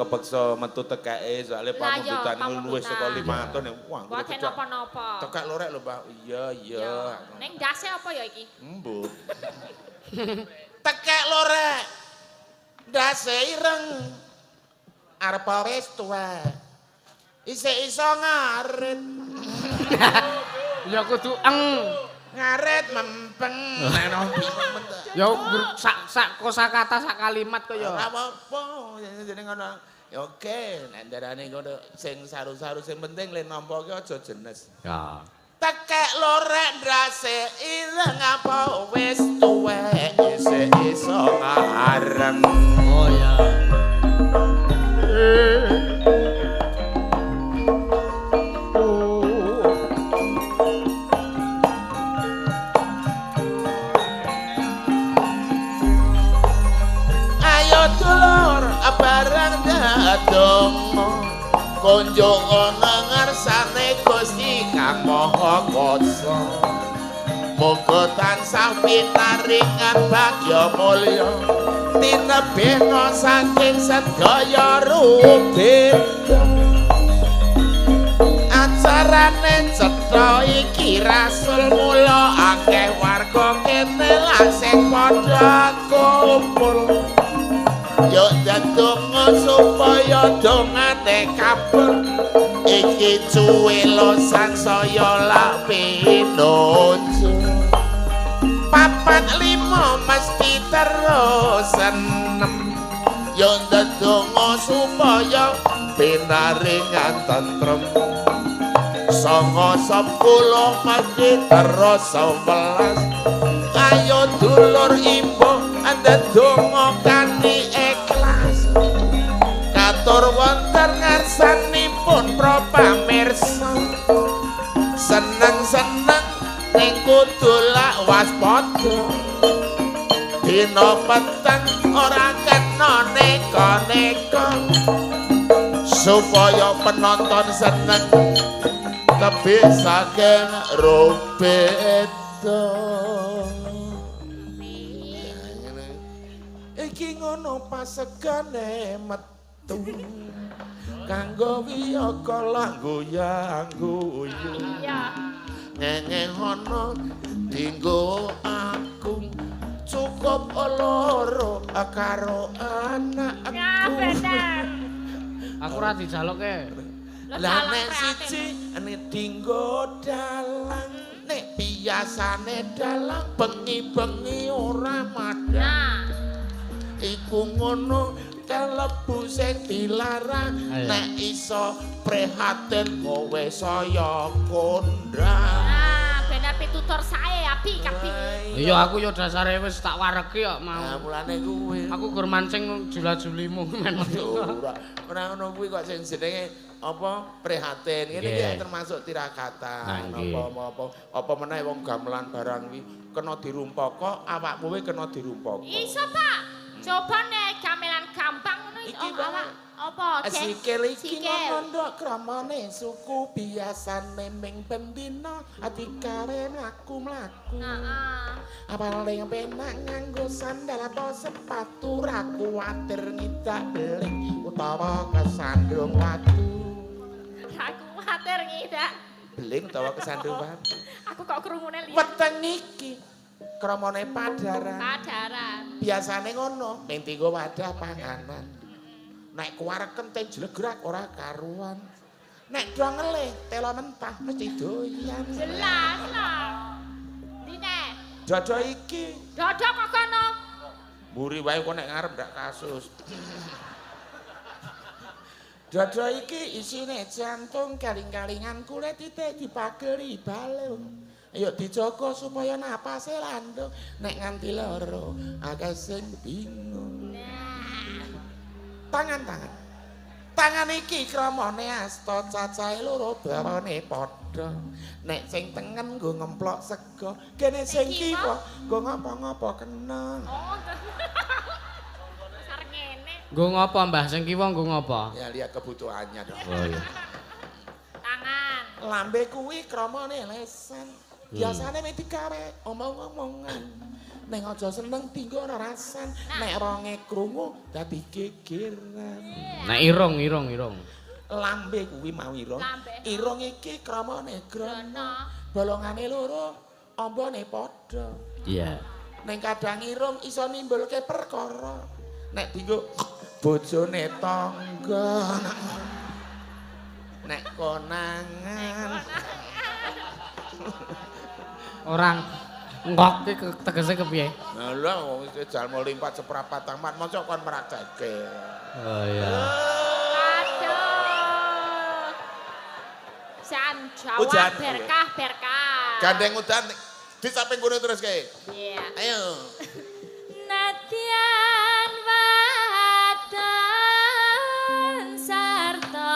Kepeksa metu tekeke soalé pamundutan luwih saka 5 ton. Wah, mboten napa-napa. Tekek lorek lho, Pak. Iya, iya. Ning ndase apa ya iki? Embuh. Tekek lorek. Ndase ireng. Arep wis tuwek. Isih iso ngarit. Ya kudu eng. Ngarit mempeng. Ya sak kosakata sak kalimat kok ya. Ora apa-apa jenenge ngono. Ya oke, nek ndarane ngono sing saru-saru sing penting le nampa ki aja jenes. Ya. Tekek lorek ndase ireng apa wis tuwek isih iso ngareng. Oh ya. Ayo dulur bareng ndedonga Kunjuk ana ngarsane Gusti Kang Maha Kuwasa. Muga tansah pinaringan bagya mulya tinebihna saking sedaya rubeda. Acarane cetha iki rasul mula akeh warga kene lak sing padha kumpul. Yo ndonga supaya dongane kabul. Iki cuwelo sangsaya lak pinuju. 4 5 mesti terus 6. Yo ndonga supaya pinaringan tentrem. 9 10 mesti terus 11. Ayo dulur imbo ndonga kanthi ikhlas. Katur wonten ngarsanipun para pamirsa. Seneng-seneng ning kudu lak waspada. Dina peteng ora kena neka-neka. Supaya penonton seneng tebih saking rubeda. Iki ngono pasegane metu kanggo wiyaga lak goyang-guyu. Iya. Ngenge ana dinggo aku cukup loro karo anakku. Ya bener. Aku ora dijaloke. Lah nek siji nek dinggo dalang, nek biasane dalang bengi-bengi ora madhang. Nah. Iku ngono kalebu sing dilarang. Nek iso prihatin kowe saya kondang. Nah, bener pitutur sae apik kabeh. Iya aku ya dasare wis tak waregi kok mau. Nah, mulane kuwi. Aku gur mancing jula-julimu men. Ora, ora ngono kuwi kok sing jenenge apa prihatin. Ngene iki termasuk tirakatan. Apa-apa apa meneh wong gamelan barang kuwi kena dirumpaka, awakmu kuwi kena dirumpaka. Iso, Pak. Coba nek gamelan gampang ngono iki awak apa sikil iki ngono ndok kramane suku biasane ming bendina adikare mlaku-mlaku. Heeh. Paling penak nganggo sandal apa sepatu ra kuwatir ngidak beling utawa kesandung watu. Ra kuwatir ngidak beling utawa kesandung watu. Aku kok krungune liya. Weteng iki kramane padaran. Padaran. Biasane ngono, ning tinggo wadah panganan. Nek kuwareken teng jlegrak ora karuan. Nek do ngelih telo mentah mesti doyan. Jelas lah. Dine. Dodo iki. Dodo kok kono. Mburi wae kok nek ngarep ndak kasus. Dodo iki isine jantung kaling-kalingan kulit titik dipageli balung. Ayo dijaga supaya napase landung. Nek nganti loro akeh sing bingung. Tangan-tangan. Tangan iki kramane asta cacahe loro dawane padha. Nek sing tengen nggo ngemplok sega, kene sing kiwa nggo ngapa-ngapa kena. Oh. Sar ngene. Nggo ngapa Mbah sing kiwa nggo ngapa? Ya lihat kebutuhannya dong. Oh iya. Tangan. Lambe kuwi kramane lesan. Biasane mek digawe omong-omongan. Ning aja seneng dinggo rarasan. Nek ronge krungu dadi gegeran. Nek irung irung irung. Lambe kuwi mau irung. Irung iki kramane grono. Bolongane loro, ambane padha. Iya. Ning kadang irung iso nimbulke perkara. Nek dinggo bojone tangga. Nek konangan. Orang ngok iki tegese kepiye? Lah lha wong jalma limpat seprapat tamat mosok kon mraktekke. Oh iya. Aduh. Jan Jawa berkah berkah. Gandeng udan di samping kono terus kae. Iya. Ayo. Nadyan wadon sarta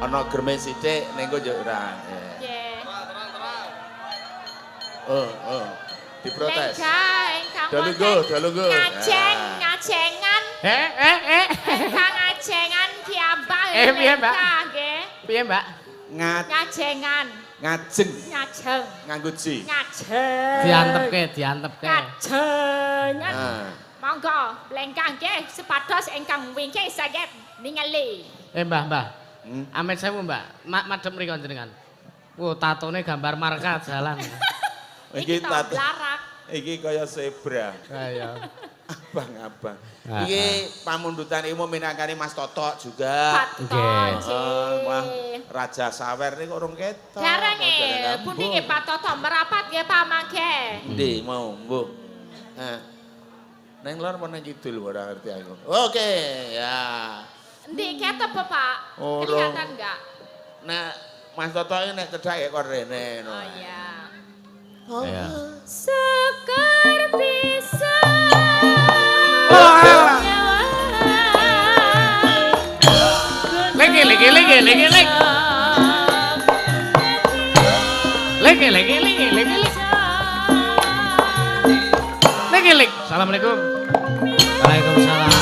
Ana germe sithik ning kok yo ora. Nggih. Oh, oh. Diprotes. Lengkah ingkang Dalunggo, dalunggo. Ngajeng, ngajengan. Eh. Ingkang ngajengan kiambak. Piye, Mbak? Nggih. Piye, Mbak? Ngajengan. Ngajeng. Ngajeng. Nganggo J. Ngajeng. Diantepke, diantepke. Ngajengan. Ah. Monggo, lengkah nggih sepados ingkang wingking saged ningali. Mbah, Mbah. Amit sewu, Mbak. Madhep mriko jenengan. Wo, tatone gambar marka jalan. Iki tato. Blarak. Iki kaya zebra. Ayo. Abang-abang. Ah, Iki pamundutan ilmu minangkani Mas Toto juga. Pak Toto. Wah, Raja Sawer niku urung ketok. Dereng pundi nggih Pak Toto merapat nggih Pak mangke. Endi mau, mbuh. Eh. Neng lor apa neng kidul ora ngerti aku. Oke, ya. Endi ketok apa Pak? Urung. Kelihatan enggak? Nek Mas Toto ini nek cedhak ya kon rene ngono. Oh iya. Iya. Sekar bisa. Legi legi legi legi legi. Legi legi legi legi legi. Legi legi. Assalamualaikum. Waalaikumsalam.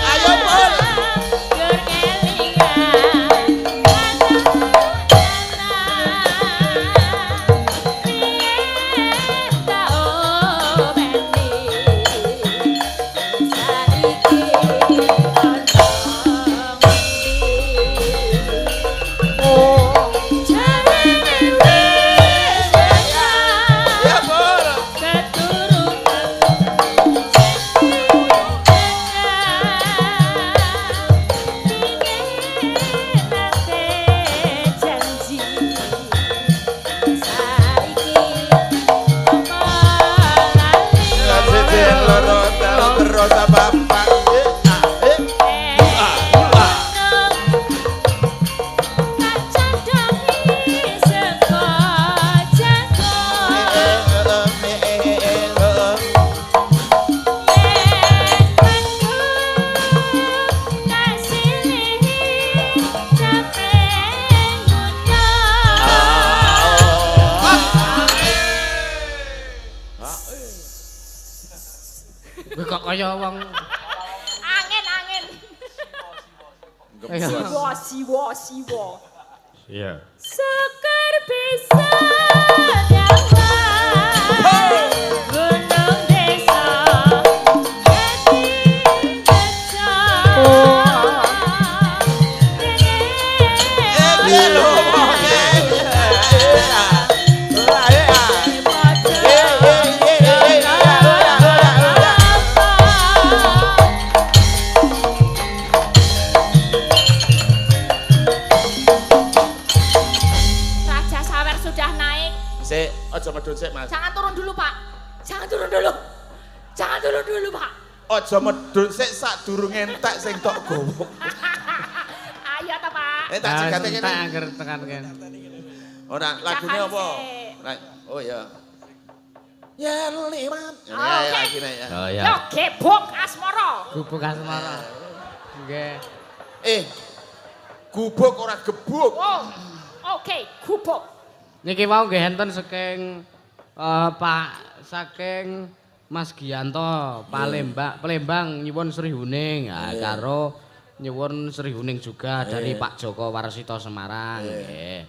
Ayo, Pul. Ya, Pul. Siji loro telu terus papat. Eh, ah, eh. Eh, eh, eh, eh, eh, eh. Kowe kok kaya wong Angin angin. Gembos. Siwa siwa siwa. Iya. Sekar bisa nyawa. Gunung desa dadi beca. Eh, lho, eh, eh, ah. Eh, ah. Eh, eh, eh, eh, eh, ah, ah, ah, ah. Raja Sawer sudah naik. Sik, aja medhun sik, Mas. Jangan turun dulu, Pak. Jangan turun dulu. Jangan turun dulu, Pak. Aja medhun sik sadurunge entek sing tok gowo. Ayo toh, Pak. Eh, tak cegate kene. Tak angger tekan kene. Ora, lagune Jangan apa? sik. Oh ya. Ya liwat. Ya, Oke. lagune ya. Oh iya. Yo gebok asmara. Gubuk asmara. Nggih. Eh. Gubuk ora gebuk. Oh. Oke, gubuk. Niki wau nggih enten saking Pak saking Mas Gianto Palembang, Palembang nyuwun Sri Huning karo nyuwun Sri Huning juga dari Pak Joko Warsito Semarang nggih.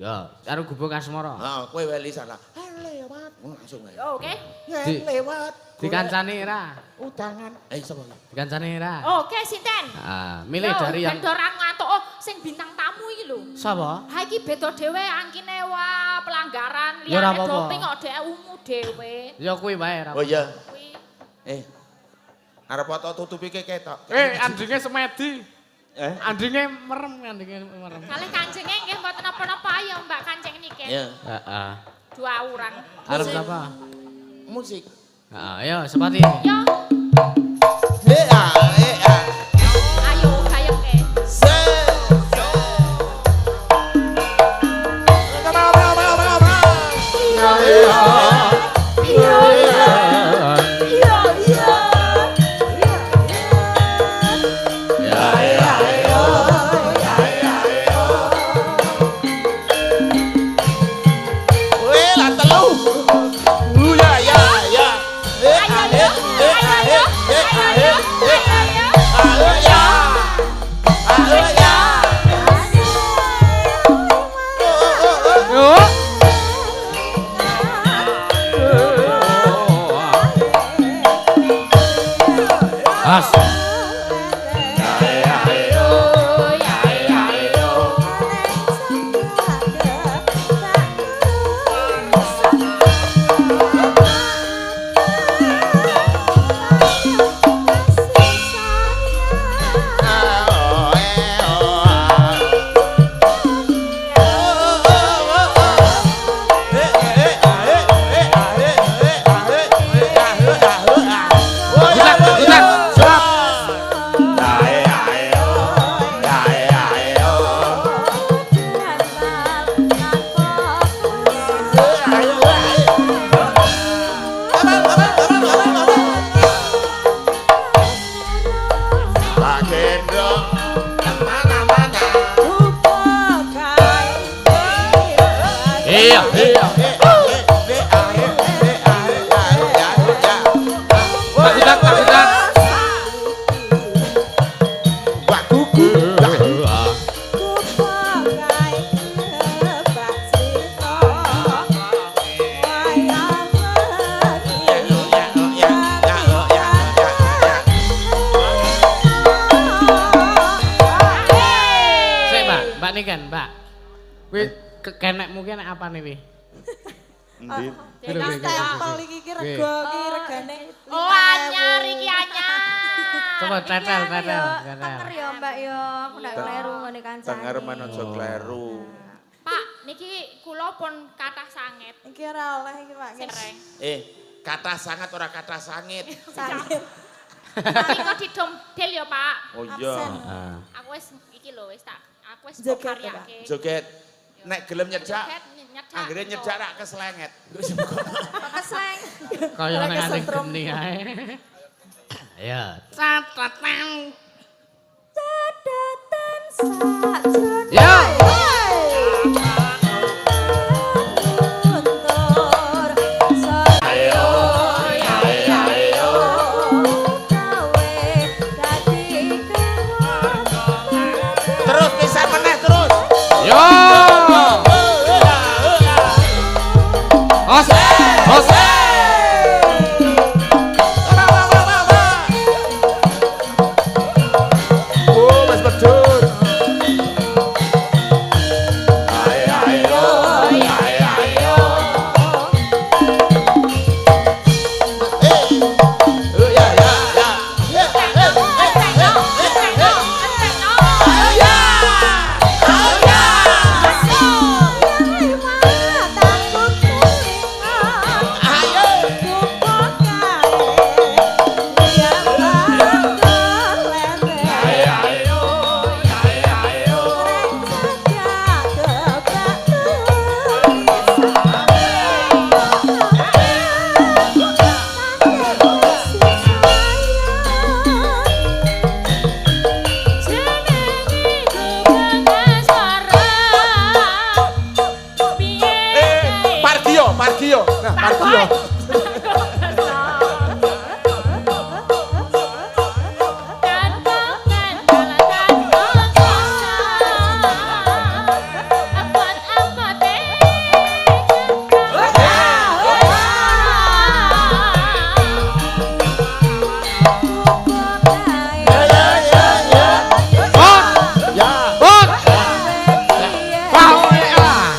Yo, karo Gubuk Asmara. Heeh, kowe wae salah. Lewat langsung ae. Oke. Ya Di- lewat. Dikancani ra? Udangan. Eh sapa iki? Dikancani ra? Oke, sinten? Ah, milih Yo, dari yang ben ora ngantuk. Oh, sing bintang tamu iki lho. sapa? Ha iki beda dhewe angkine wah pelanggaran Ya ora liyane apa-apa. doping kok dhek ungu dhewe. Ya kuwi wae ora. Oh iya. Kuwi. Arep tok tutupi ke ketok. Andinge semedi. Eh? Andinge merem, andinge merem. Kalih kancenge nggih mboten napa-napa ayo Mbak kancing niki. Iya. Heeh. Dua orang. Arep sapa? Musik. Heeh, ayo sepati. Yo, Eh ah, eh ah. ayo gayengke. Se. Iya iya. Weh, lah telu. Ya ya ya. Eh ah, Ayo eh yo, eh ah, ayo eh yo, eh ah, ayo yo, eh eh ayo yo. ah, eh, ya. Ah, eh, ya. Oh, oh, oh, oh. Yo. As. Ah, oh, eh, oh, ah. Oh, oh, oh, oh. Eh, eh, ah, eh, eh, ah, eh, eh, ah, eh, eh, ah, eh, ah, eh, ah. Oh, ya, oh, ya. Utak, Ah, eh, ah, eh, oh. Ah, eh, ah, eh, oh. Eh, ah, eh, ah, eh. Aman, aman, aman, aman, aman. Tak gendong mana-mana. Iya, iya. Eh, ah, eh, eh, ah, eh, eh, ah, eh, ah, eh, ah, eh, ah. Tak utak, tak utak. Wah, kuku. Ya, ya, ya, ya, ya, ya, ya. Sik, Mbak, Mbak Niken, Mbak. Kuwi kenekmu ki enek apane kuwi? Endi? Stempel iki ki rego ki regane. Oh anyar iki anyar. Coba tetel, tetel, tetel. Tenger ya Mbak ya, aku ndak kleru ngene kancane. Tenger men aja kleru. Pak, niki kula pun kathah sanget. Iki ora oleh iki Pak. Sereng. Kathah sangat ora kathah sangit. Sakit. Tapi kok didomdel ya, Pak. Oh iya. Absen. Heeh. Aku wis iki lho wis tak aku wis Joget, karyake. Joget. Nek gelem nyedak, Joget, nyedak. anggere nyedak rak keslenget. Kesleng. Kaya Ora nek anting kesetrum. geni ae. Ayo. Catatang. Cadatan sakjroning. Ya. Luntur ayo ayo gawe dadi Terus pisan meneh terus. Yo. Os. Os. Oh, Mas Pedut. Ayo ayo ayo ayo. Eh. Oh ya ya ya. Eh, eh, eh, eh, eh, eh. Ya. Ya. Ayo. Ayo ayo ayo ayo. Eh, Pargio, Pargio. Nah, Pargio. Ya ya ya ya. Bot. Ya. Bot. Wah, ah.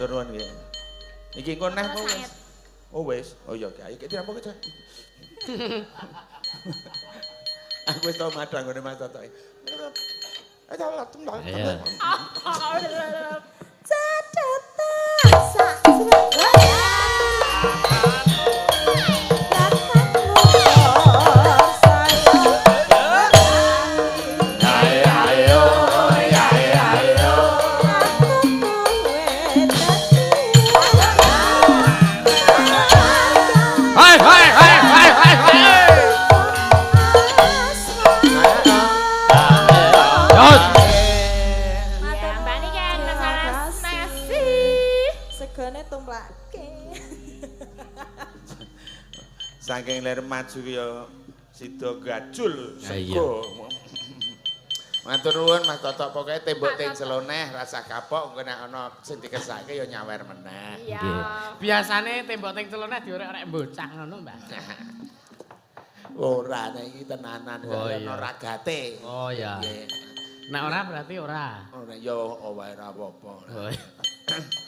Matur nuwun nggih. Iki engko neh apa wis? Oh wis. Oh iya, ayo iki dirampung aja. Aku wis tau madang ngene Mas Toto. Iya. Catatan sak Hai hai hai hai hai hai. Yos. Ya, Mbak Niken, Mas Anas, makasih. Segone tumplake. Saking ler maju ki ya sida gajul sego. Matur nuwun Mas Toto, pokoke tembok Pak ting Toto. celoneh rasa kapok engko nek ana sing dikesake ya nyawer meneh. Iya. Biasane tembok ting celoneh diorek-orek bocah ngono, Mbak. Ora nek iki tenanan Oh, ana iya. ragate. Oh iya. Nggih. Nek ora berarti ora. Ora ya wae ora apa-apa. Oh, iya.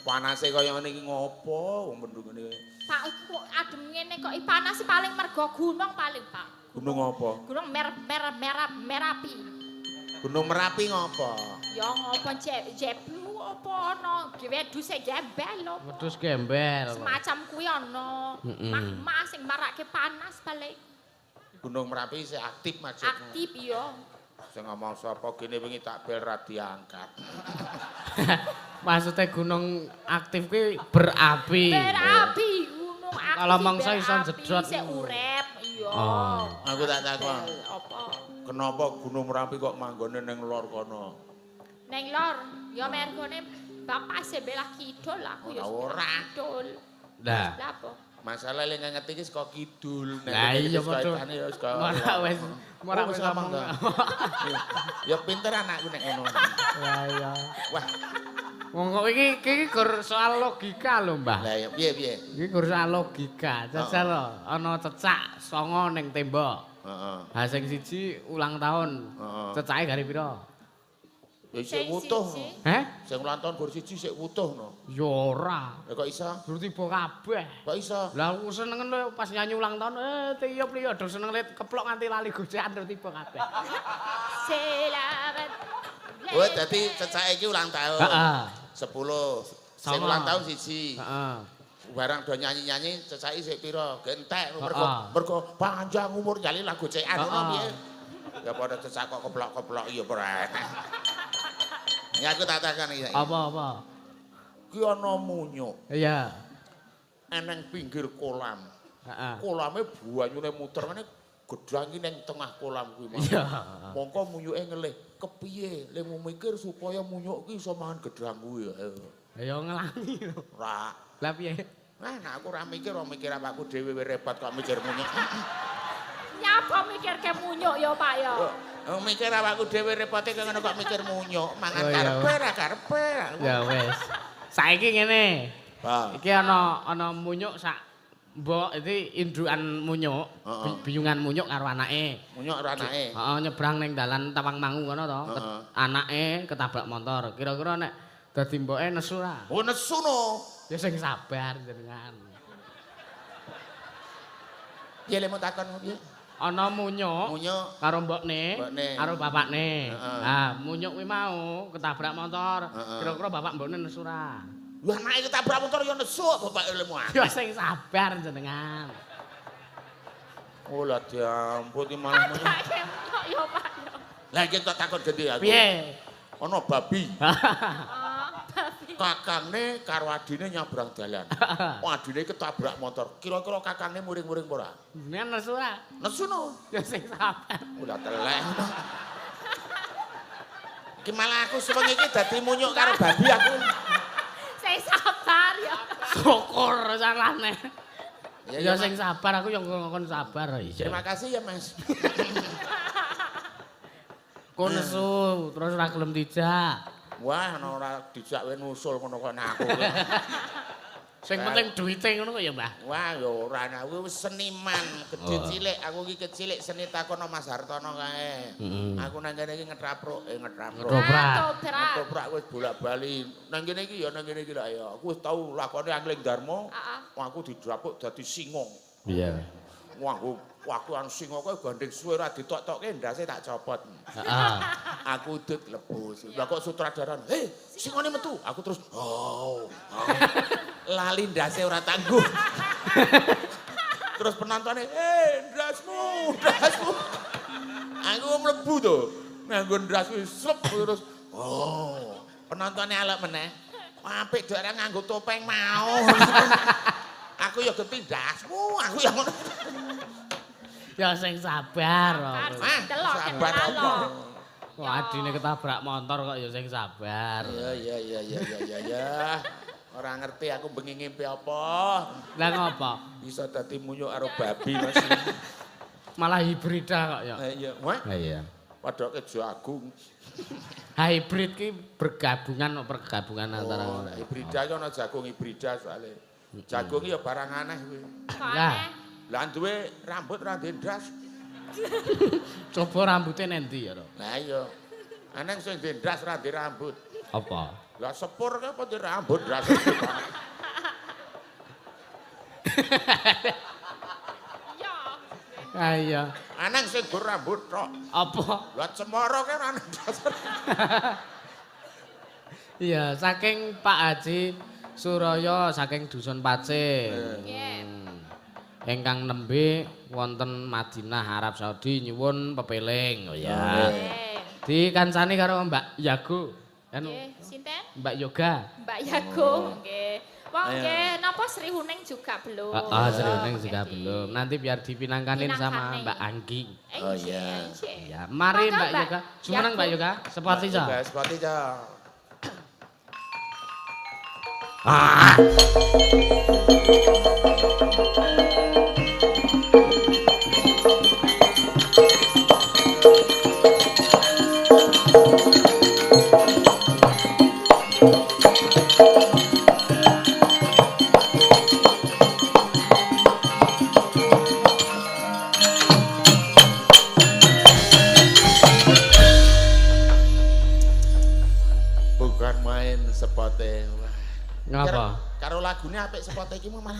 Panase kaya ngene iki ngopo wong mendung ngene. Pak, kok adem ngene kok panas sih paling mergo gunung paling, Pak. Gunung apa? Gunung mer mer merah Merapi. Gunung Merapi ngopo? Ya ngopo jeblu apa ana wedhuse gembel apa. Wedhus gembel. Semacam kuwi ana. Mm-mm. Magma sing marake panas paling Gunung Merapi isih aktif maksudmu. aktif ya. Sing ngomong sapa gene wingi tak bel ra diangkat. Maksudnya gunung aktif kuwi berapi. Berapi gunung aktif. Kalau mangsa iso berapi, jedot. Isih urip iya. Oh. Aku tak takon. Bel, apa? Kenapa Gunung Merapi kok manggone ning lor kono? Neng lor, ya mergone bapak sebelah kidul aku ya Ora, sebelah ora. kidul. Lah. Lah apa? Masalah lek ngerti iki saka kidul, nek Lah ngerti iya saka padha. etane ya saka. Ora wis, ora Oh, wis wis ngomong ngomong. to. Ya pinter anakku nek ngono. Lah iya. Wah, Wong kok iki iki gur soal logika lho, Mbah. lah ya piye piye? Iki gur soal logika. Jajal lho, ana cecak songo ning tembok. Heeh. Ha sing siji ulang tahun. Heeh. Cecake gari pira? Ya isih Sing wutuh. siji. Heh? Sing ulang tahun gur siji sik wutuh no. Ya ora. Lah kok iso? Gur tiba kabeh. Kok iso? Lah aku senengen lho pas nyanyi ulang tahun, tiap liya do seneng lit keplok nganti lali gocekan terus tiba kabeh. Selamat. Oh, dadi cecake iki ulang tahun. Heeh. 10. Sing Songo. ulang tahun siji. Heeh. Barang do nyanyi-nyanyi cecake sik pira? Gentek mergo Heeh. mergo panjang umur nyali lagu cekan ngono Heeh. piye? Ya padha cecak kok keplok-keplok ya ora enak. Ya aku tak takon iki. Apa-apa? Ki ana munyuk Iya. eneng pinggir kolam. Heeh. Kolame banyune muter ngene gedang iki ning tengah kolam kuwi mau. Iya. Mongko munyuke ngelih, kepiye lemu mikir supaya munyuk ki iso mangan gedang kuwi. Ayo. Ya ngelangi lho. Ora. Lah piye? Nah, nek aku ora mikir, ora mikir awakku dhewe wis repot kok mikir munyuk. Nyapa mikir ke munyuk ya, Pak ya. Oh, mikir awakku dhewe repote kok ngono kok mikir munyuk, mangan Oh, iya. karepe ra karepe. Ya wis. Saiki ngene. Pak. Iki ana ana munyuk sak mbok iki indukan munyuk, Heeh. biyungan munyuk karo anake. Munyuk ora anake. Heeh, nyebrang ning dalan Tawangmangu kono to. Heeh. Anake ketabrak motor. Kira-kira nek dadi mboke nesu ra? Oh nesu no. Ya sing sabar jenengan. Piye lemu takon piye? Ana munyuk Munyuk karo mbokne, Mbokne. karo bapakne. Heeh. Lah, munyuk kuwi mau ketabrak motor. Heeh. Kira-kira bapak mbokne nesu ra? Wah, anake ketabrak motor ya nesu kok bapak lemu. Ya sing sabar jenengan. Oh lah diampun iki malah munyuk. Padake munyuk ya, Pak ya. Lah iki tak takon ganti aku. Piye? Ana babi. Oh, babi. Kakangne karo adine nyabrang dalan. Adine ketabrak motor. Kira-kira kakangne muring-muring apa ora? Jenengan nesu ra? Nesu no. Ya sing sabar. Udah telek. Iki malah aku sewengi iki dadi munyuk karo babi aku. Sing sabar ya. Syukur salahne. Ya, Ya sing sabar aku yang ngongkon sabar. Iya. Terima kasih ya, Mas. Ku nesu terus ora gelem dijak. Wah, ana ora dijak wae nusul ngono kok nek aku. Sing penting duwite ngono kok ya, Mbah. Wah, ya ora aku wis seniman, gede cilik, aku iki kecilik seni takono Mas Hartono kae. Aku nang kene iki ngetrapruk, ngetrapruk. Ngetoprak wis bolak-bali. Nang kene iki ya nang kene iki lak ya. Aku wis tau lakone Angling Darma. Heeh. Aku didrapuk dadi singa. Iya. Wah, aku an singa kowe gandeng suwe ora ditok-tokke ndase tak copot. Heeh. Aku udut lebus. Lah kok sutradarane, "Hei, singone metu." Aku terus, "Oh." Lali ndase ora tangguh. Terus penontonnya, "Eh, ndasmu, ndasmu." Aku mlebu to. Nganggo ndas kuwi slep terus, oh. Penontonnya alek meneh. Apik dok ora nganggo topeng mau. Aku ya geti ndasmu, aku ya ngono. Ya sing sabar. Delok sabar apa? Wah, adine ketabrak motor kok ya sing sabar. Ya ya ya ya ya ya. Ora ngerti aku bengi ngimpi apa. Lah ngopo? Bisa dadi munyuk karo babi Mas. Malah hibrida kok ya. Iya, wah. Iya. Padake jagung. Hybrid ki bergabungan pergabungan antara oh, hibrida ki ana jagung hibrida soalé. Jagung ki ya barang aneh kuwi. Lah, lah duwe rambut ra ndek ndas. Coba rambutnya nendi ya, Ro? Lah iya. Aneh sing ndek ndas ra ndek rambut. Apa? Lah sepur ki apa ndek rambut ndas. Iya. Ah iya. Aneh sing gur rambut tok. Apa? Lah cemara ki ora ndas. Iya, saking Pak Haji Suraya saking Dusun Pacing. Nggih. Ingkang nembe wonten Madinah Arab Saudi nyuwun pepeling. Oh ya. Dikancani karo Mbak Yago. Anu nggih, sinten? Mbak Yoga. Mbak Yago, nggih. Wong nggih, napa Sri Huning juga belum? Heeh, Sri Huning juga belum. Nanti biar dipinangkanin sama Mbak Anggi. Oh iya. Ya, mari Mbak Yoga. Jumeneng Mbak Yoga, sepati ca. Sepati ca. Ah. Bukan main sepote. Ngapa? Karo lagune apik sepote iki malah.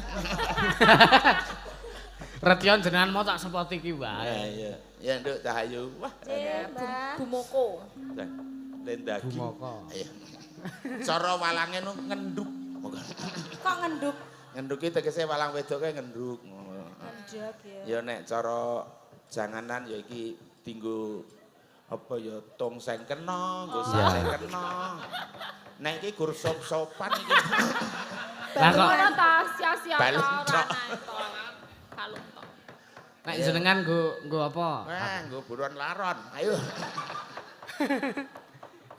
Retyon jenengan mau tak sepote iki wae. Ya iya. Ya Nduk Cahayu. Wah. Bumoko. Lendagi. Bumoko. Iya. Cara walange nu ngenduk. Kok ngenduk? Ngenduk iki tegese walang wedok kae ngenduk. Ngenduk ya. Ya nek cara janganan ya iki dinggo apa ya tong seng kena, nggo seng kena. Nek iki gur sop-sopan iki. Lah kok ora ta sia-sia ta ora kalung tok. Nek jenengan nggo apa? Wah, nggo buruan laron. Ayo.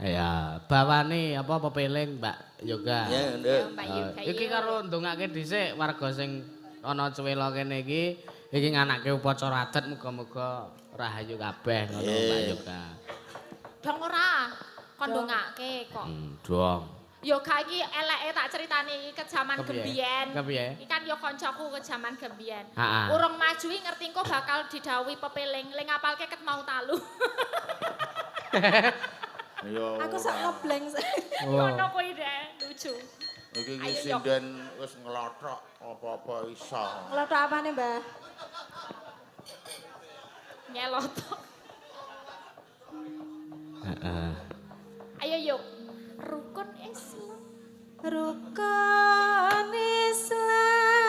Ya, bawane apa pepeling Mbak Yoga. Ya, Nduk. Mbak Yoga. Iki karo ndongake dhisik warga sing ana Cewela kene iki, iki nganake upacara adat muga-muga rahayu kabeh ngono Mbak Yoga. Dong ora? Kon ndongake kok. Dong. Yoga iki eleke tak critani iki kejaman gembiyen. Kepiye? Iki kan yo kancaku kejaman gembiyen. Heeh. Urung maju iki ngerti engko bakal didhawuhi pepeling, ling ngapalke ket mau talu. Yo. Aku sak ngebleng. Ngono kuwi deh, lucu. Iki iki sinden wis nglothok apa-apa iso. Nglothok apane, Mbah? Nyelotok. Heeh. Ayo yuk. Rukun Islam. Rukun Islam.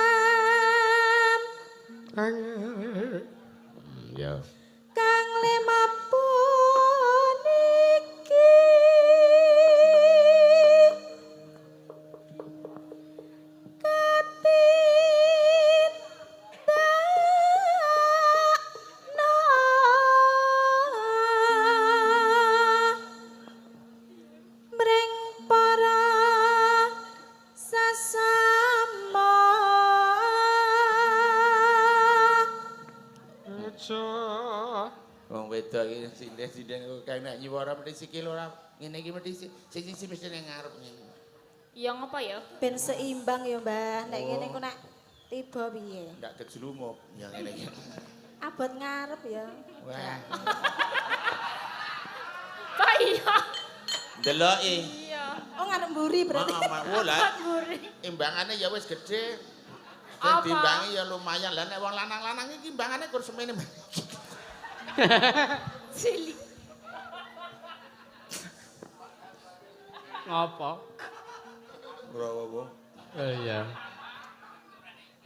Ya. Kang lima puniki katindakno mring para sesama. Wong wedok iki sinden-sinden kok kae nek nyuwara mesti sikil ora ngene iki mesti sing siji mesti ning ngarep ngene. Ya ngopo ya? Ben seimbang ya, Mbah. Nek ngene ku nek tiba piye? Ndak kejlumup ya ngene iki. Abot ngarep ya. Wah. Pak iya. Ndeloki. Iya. Oh ngarep mburi berarti. Heeh, wo lah. Mburi. Imbangane ya wis gedhe. Sing dimbangi ya lumayan. Lah nek wong lanang-lanang iki imbangane kur semene. Cilik. Ngopo? Ora apa. Oh iya.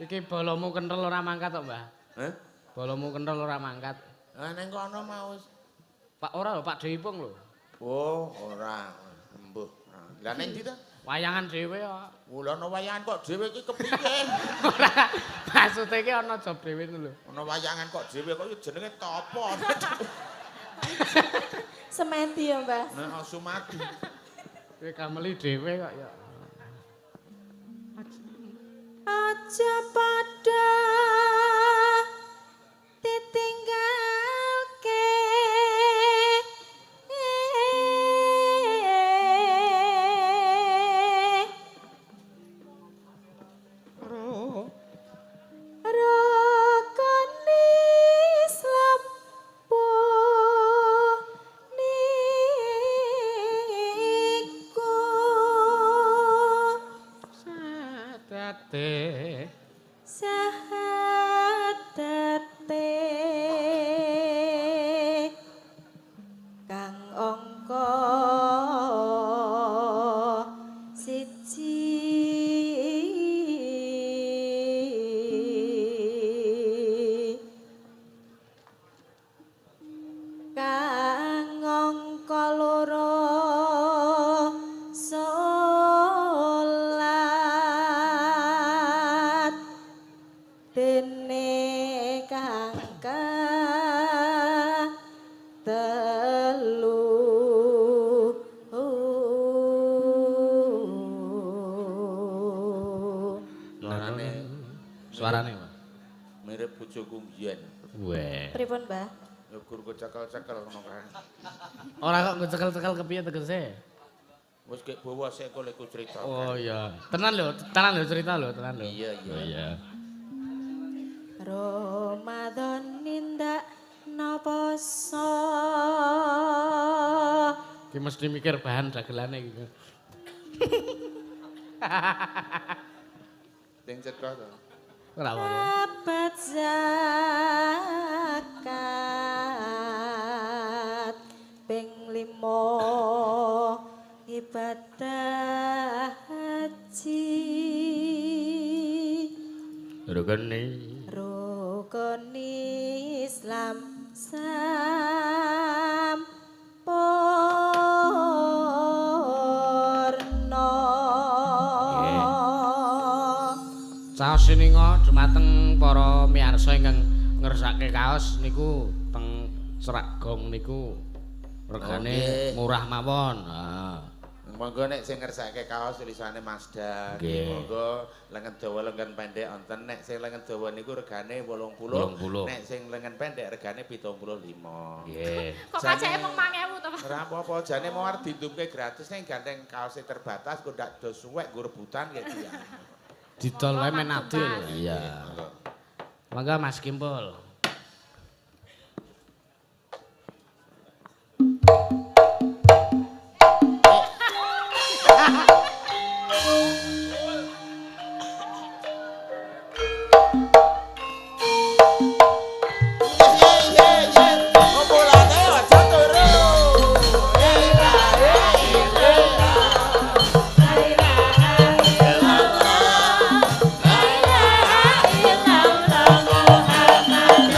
Iki bolomu kenthel ora mangkat kok, Mbah? Heh? Bolomu kenthel ora mangkat. Lah ning kono mau. Pak ora lho, Pak Deipung lho. Oh, ora. Embuh. Lah ning ndi ta? Wayangan dhewe kok. Lha ana wayangan kok dhewe iki kepiye? Ora, maksude iki ana job dhewe ngono lho. Ana wayangan kok dhewe kok jenenge topo. Semedi ya, Mbah. Nah, sumadi. Kowe kameli dhewe kok ya. Aja padha ditinggalke. Rukun Islam niku Sadate sahadate kang angka siji kang angka loro salat dene kang telu. Suarane suarane, Pak. Mirip bojoku mbiyen. Weh. Pripun, Mbah? Ya gur cekel-cekel ngono kae. Ora kok ngecekel-cekel kepiye tegese? Wis gek bawa sik kok leku cerita. Oh iya. Tenan lho cerita lho, tenan lho. Iya, iya. Oh iya. Ramadan nindak poso. Ki mesti mikir bahan dagelane iki. Sing cetha to. Ora apa-apa. Dapat zakat ping 5 ibadah haji. Rukun Rukun Islam sampurna. Caos sininga dumateng para miyarsa ingkang ngersake kaos niku teng Cerak Gong niku regane murah mawon. Heeh. Monggo nek sing ngersake kaos tulisane Mazda, monggo lengen dawa lengen pendek wonten. Nek sing lengen dawa niku regane 80, nek sing lengen pendek regane 75. Nggih. Kok kacake mung 1000 to, Pak? Ora apa-apa, jane mau arep didumke gratis ning gandeng kaose terbatas kok ndak do suwek nggo rebutan kayak dia. Didol wae men adil. Iya. Monggo Mas Kimpul. La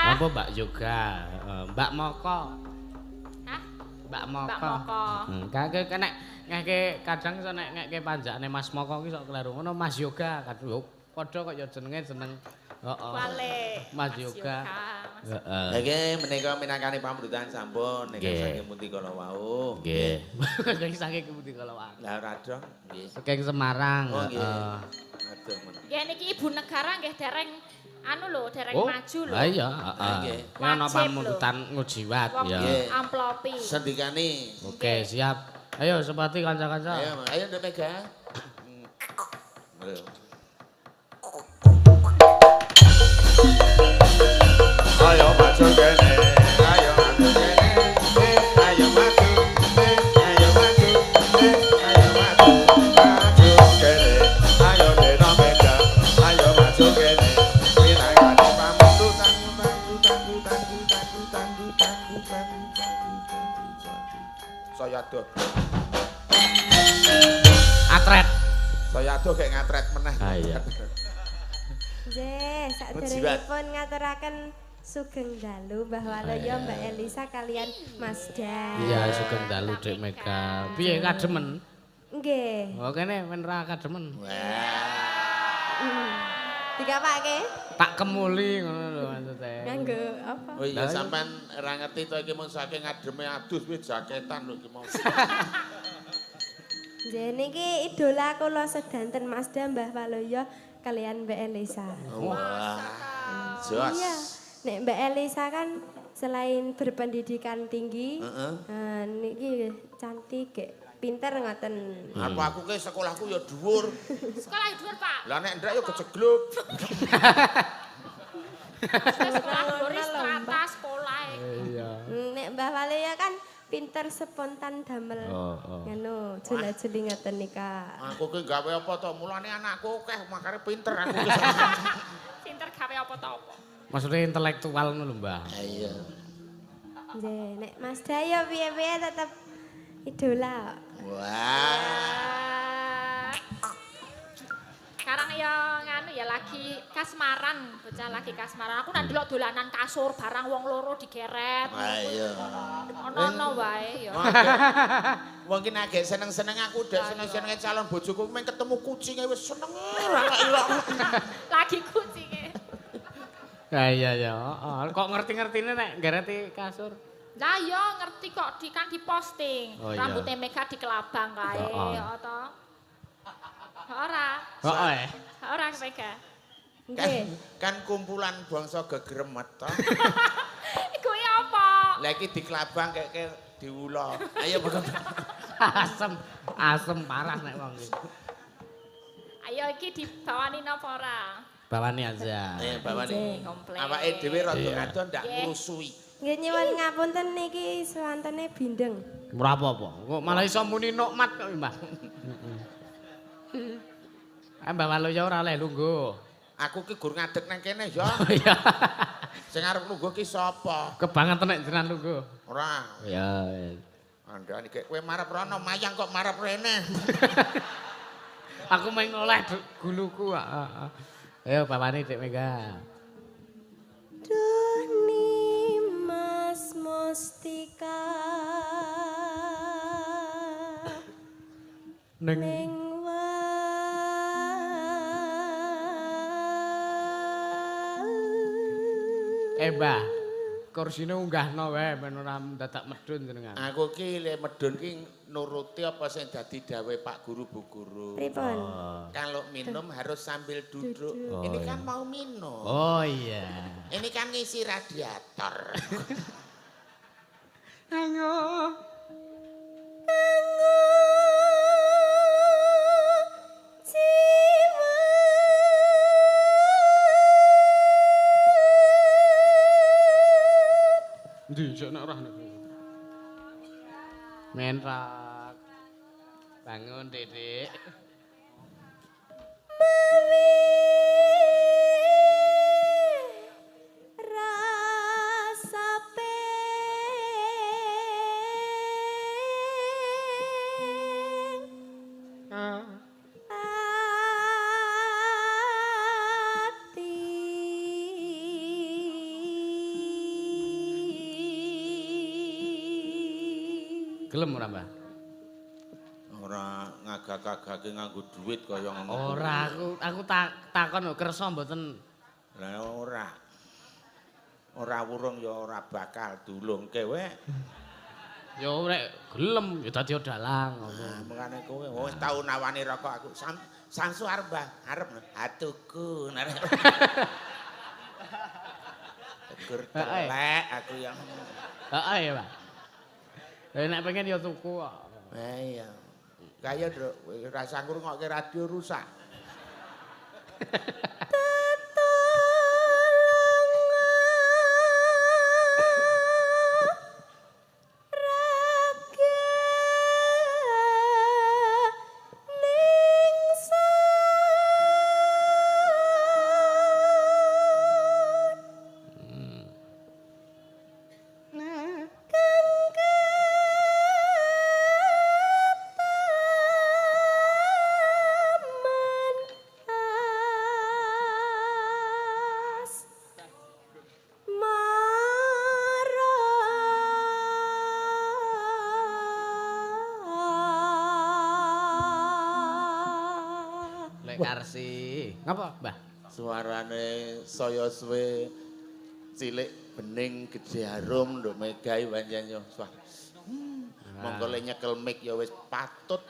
Apa Mbak Yoga? Mbak Moko. Hah? Mbak Moko. Mbak Moko. Heeh, nek ngeke kadang iso nek ngeke panjakane Mas Moko ki sok kleru. Ngono Mas Yoga kadang yo padha kok ya jenenge jeneng. Heeh. Wale. Mas Yoga. Heeh. Lha iki menika minangkani pamrutan sampun nek saking pundi kala wau. Nggih. Saking pundi kala wau. Lah ora dong. Nggih. Saking Semarang. Oh nggih. Heeh. Aduh men. Nggih niki ibu negara nggih dereng anu lho, dereng maju lho. Lah iya, heeh. Nggih. Kuwi ana Wajib lho. pamundutan ngujiwat Wong ya. Nggih. amplopi. Sendikane. Oke, siap. Ayo sepati kanca-kanca. Ayo, ayo Nduk Mega. Ayo. Ayo maju kene, Ayo maju kene, ayo maju, ayo maju, ayo maju. maju kene, ayo Dena Mega, ayo maju kene. Minangkani pamundutan, Saya adoh. Atret. Saya adoh kayak ngatret meneh. Ah, iya. Nggih, saderengipun ngaturaken sugeng dalu Mbah Waluyo, Mbak Elisa kalian Mas Dan. Iya, sugeng dalu Dik Mega. Piye kademen? Nggih. Oh kene men ra kademen. Wah. Dikapake Tak kemuli ngono lho maksudnya. nganggo apa? Oh iya Lah, iya. sampean ora ngerti to iki mung saking ngademe adus wis jaketan lho iki mau. Nggih niki idola kula sedanten Mas Dan, Mbah Waluyo kalian Mbak Elisa. Wah. Jos. Iya. Nek Mbak Elisa kan selain berpendidikan tinggi, niki cantik, gek, pinter ngoten. Apa aku ki sekolahku ya dhuwur. Sekolah dhuwur, Pak. Lah nek ndek ya kejegluk. Sekolah dhuwur strata sekolah. Iya. Nek Mbah Waluyo kan pinter spontan damel. Oh, oh. Ngono, jula-juli ngoten nika. Aku ki gawe apa to? Mulane anakku akeh makane pinter aku ki. Pinter gawe apa to apa. Maksudnya intelektual ngono lho, Mbah. Iya. Nggih, nek Mas Dayo piye-piye tetep idola. Wah. Sekarang ya nganu ya lagi kasmaran, bocah lagi kasmaran. Aku nak ndelok dolanan kasur barang wong loro digeret. Ayo. Ono-ono wae ya. Wong ki nek seneng-seneng aku dek seneng-senenge calon bojoku meng ketemu kucinge wis seneng ora kok ilok. Lagi kucinge. Ya iya ya, heeh. Kok ngerti-ngertine nek gereti kasur? Lah ya ngerti kok di kan diposting. Oh, iya. Rambutnya Mega dikelabang kae, Heeh. ya to. Ora. Heeh. Ora Mega. Nggih. Kan kumpulan bangsa gegremet to. Iku ya apa? Lah iki dikelabang kek diwula. Ayo bakal. Asem, asem parah nek wong iki. Ayo iki dibawani napa ora? Bawani aja. Bawani. Komplit. Awake dhewe rada Iya. ngadon ndak Nggih. ngrusui. Nggih nyuwun ngapunten niki swantene bindeng. Ora apa-apa. Kok malah iso muni nikmat kok, Mbah. Heeh. Mbah Waluyo ora oleh lungguh. Aku ki gur ngadeg nang kene ya. Oh iya. Sing arep lungguh ki sapa? Kebangetan nek jenengan lungguh. Ora. Ya. Andane kek kowe marep rono, mayang kok marep rene. Aku main ngoleh guluku. Heeh. Ayo bapakne Dik Mega. Duh Nimas Mustika Ning ning Mbah. Kursine unggahno wae men ora dadak medun jenengan. Aku ki le medun ki nuruti apa sing dadi dawuhe Pak Guru Bu Guru. Pripun? Kalau minum harus sambil duduk. Oh, Ini iya. kan mau minum. Oh iya. Ini kan ngisi radiator. Ayo. Ndi jek nek ora nek. Menrak. Bangun, Dedek. Rasa ping ati. Gelem ora, Mbah? Ora ngagak-agake nganggo duit kaya ngono. Ora, aku takon lho kersa mboten. Lah ora. Ora wurung ya ora bakal dulungke wae. Ya nek gelem ya dadi dalang ngono. Mengane kowe wis tau nawani rokok aku. Samsu arep Mbah, arep atuku. Gur telek aku yang. Heeh ya, Pak. Lah nek pengen ya tuku kok. Lah iya. Kaya nduk rasa ngrungokke radio rusak. Karsi. Ngapa, Mbah? Suarane saya suwe cilik bening gedhe harum nduk megahi pancen yo. Mongko le nyekel mic ya wis patut.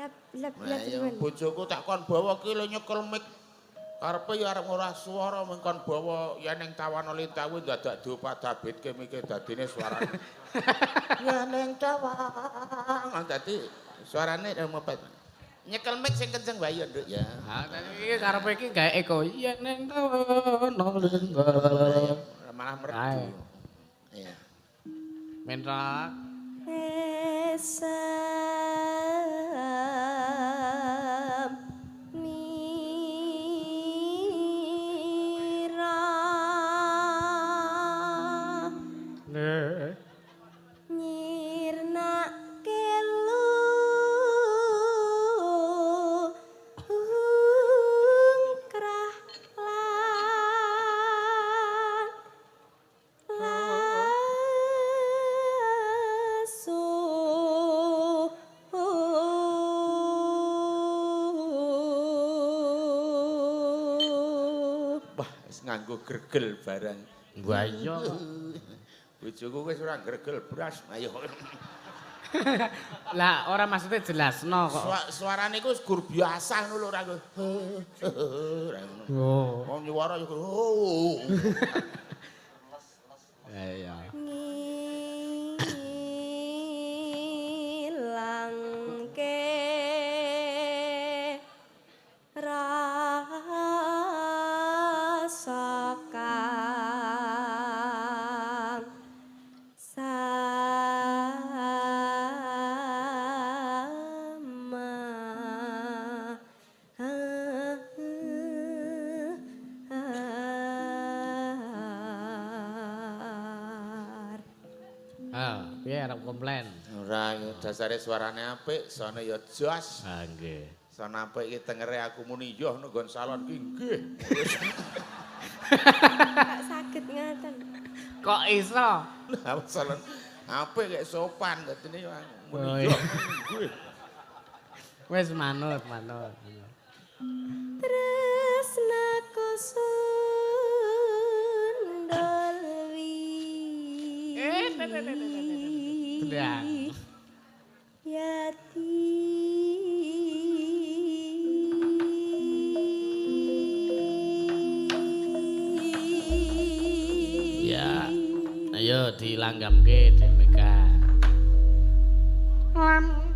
Lap lap lap. Bojoku tak kon bawa ki le nyekel mic. Karepe ya arep ora swara mung kon bawa yen ning tawana lintawe dadak diopadabitke mike dadine suarane. Yen ning tawang dadi suarane mepet. Nyekel mic sing kenceng wae ya, Nduk ya. Ha, iki karepe iki gawe eko. Yen ning tawana lintawe. Malah merdu. Iya. Menrak. Nganggo gregel barang. Wah iya. Bojoku wis ora gregel bras. Ayo. Lah ora maksudnya jelasno kok. Suarane iku wis gur biasa ngono lho ora. Ora ngono. Oh. Wong nyuwara ya oh. Iya. Ngilangke rasa kang sama. Ah, piye arep komplain? Ora, dasare suarane apik, sone ya jos. Ah nggih. Sono apik iki tengere aku muni yo nang nggon salon ki nggih. Kok saged ngaten. Kok iso? Lah salon apik kek sopan dadine yo muni yo. Nggih. Wis manut, manut. Tresnaku sundol wi. Tendang. Yati. Ya. Ayo dilanggamke Dek Mega. Lam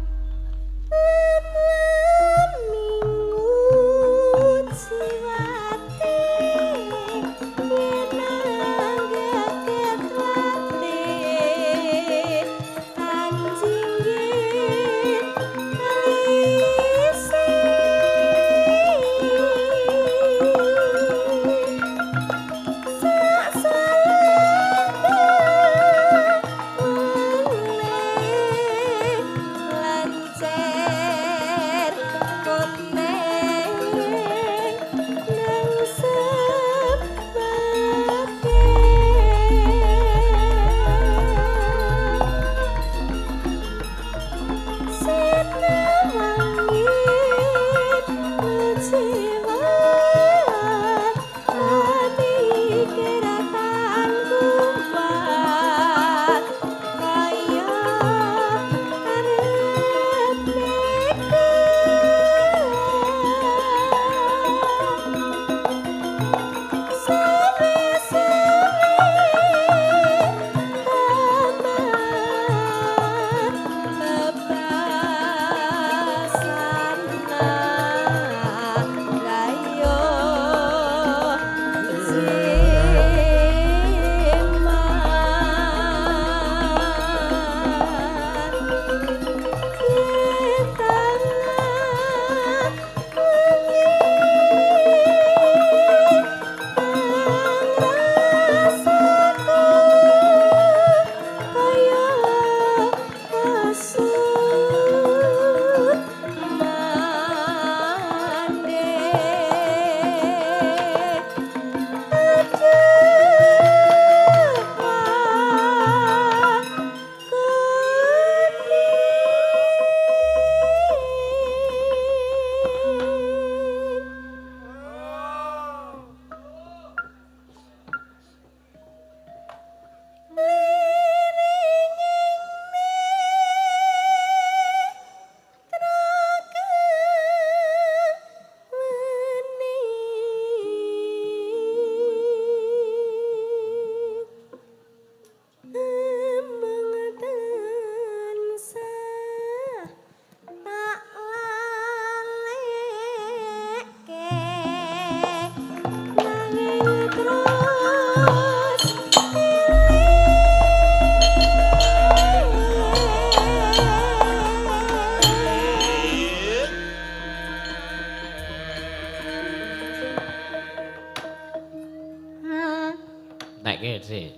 Entekke sik.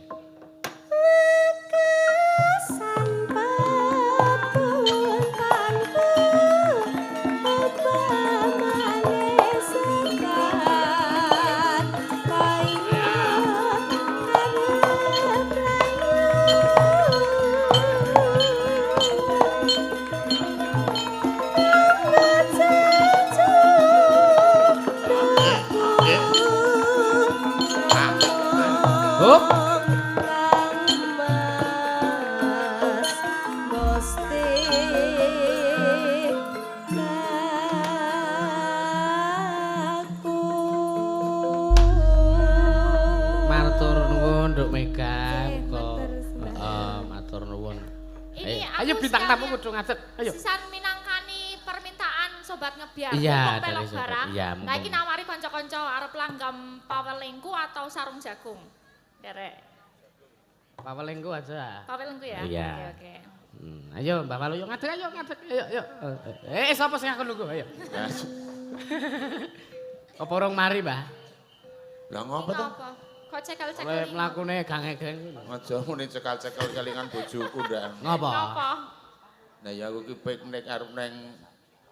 Wekasan patuntanku upamane sekat kaya arep Hop. Mas mesti kaku. Matur nuwun Nduk Mega. Nggih, Muga matur sembah. heeh, matur nuwun. Ini Ayo, aku ayo bintang tamu sekalian- kudu ngadeg. Ayo. Sisan minangkani permintaan sobat ngebyar. Iya, mumpung dari pelok sobat. barang. Iya, Nah, mumpung. iki nawari kanca-kanca arep langgam pawelingku atau sarung jagung. Derek. Pawelingku aja. Pawelingku ya. Iya. Oke, oke. Ayo Mbah Waluyo ngadeg, ayo ngadeg. Ayo, ayo. Eh, sapa sing aku nunggu? Ayo. Apa urung mari, Mbah? Lah ngopo to? Apa? Kok cekel-cekel? Kowe mlakune gangeng-geng kuwi. Aja muni cekel-cekel kelingan bojoku ndak. Ngopo? Ngopo? Nah ya aku ki piknik arep neng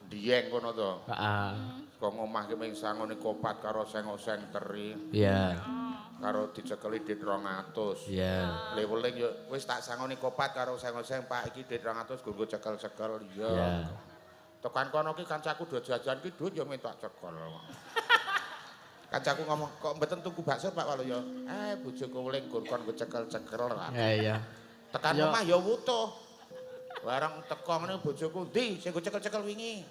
Dieng kono to. Heeh. Kok ngomah ki ming sangone kopat karo oseng-oseng teri, Iya. karo dicekeli dit 200. Iya. Leweling yo wis tak sangoni kopat karo oseng-oseng Pak iki dit 200 nggo cekel-cekel. Iya. Iya. Tekan kono ki kancaku do jajan ki dhuwit ya minta cekel. Kancaku ngomong kok mboten tuku bakso Pak Waluyo. Eh bojoku weling gur kon nggo cekel-cekel. Ya iya. Tekan Yo. omah ya wutuh. Bareng teko ngene bojoku, "Ndi sing nggo cekel-cekel wingi?"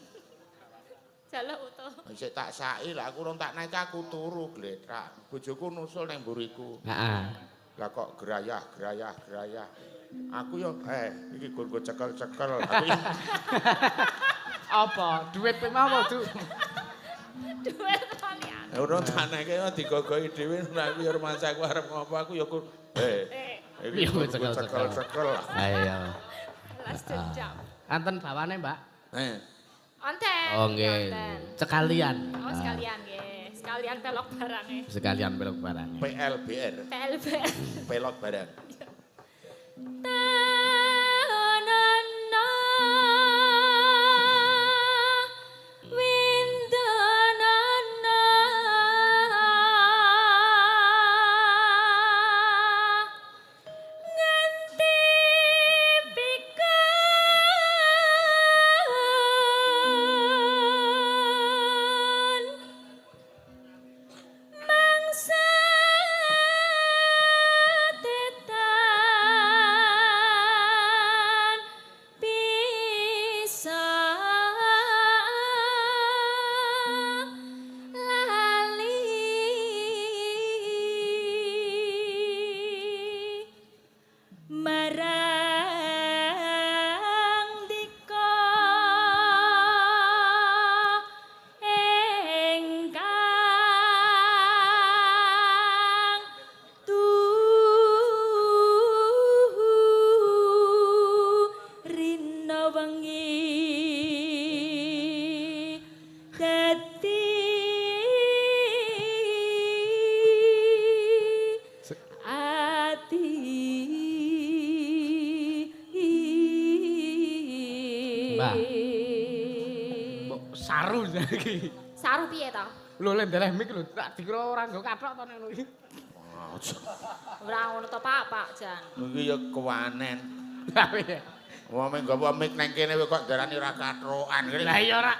Jaluk utuh. Isih tak saki lah aku urung tak naik aku turu glethak. Bojoku nusul nang mburiku. Heeh. Lah kok grayah grayah grayah. Aku yo iki gur nggo cekel-cekel. Aku yo, Apa? Duit kowe mau apa, Du? Duit kalian. urung tak naik yo digogohi dhewe ora aku yo rumangsaku arep ngopo aku yo gur iki Iya, gur nggo cekel-cekel. cekel-cekel. Ayo. Balas dendam. Anten bawane, Mbak? Eh, Onten. Oh nggih. Onten. Sekalian. Oh, sekalian nggih. Sekalian pelok barangnya. Sekalian pelok barangnya. PLBR, PLB. pelok barang. Tanana windanana nganti pikun mangsa tetan bisa lali marang dika engkang tuhu rina wengi dadi ati. Mbah. Mbok saru iki. Saru piye to? Lho lendeleh mik lho, tak dikira ora nggo kathok to nek ngono iki. Ora ngono to Pak, Pak Jan. Iki ya kewanen. Lah piye? Wong mung nggawa mik nang kene kok darani ora katrokan. Lah iya ora.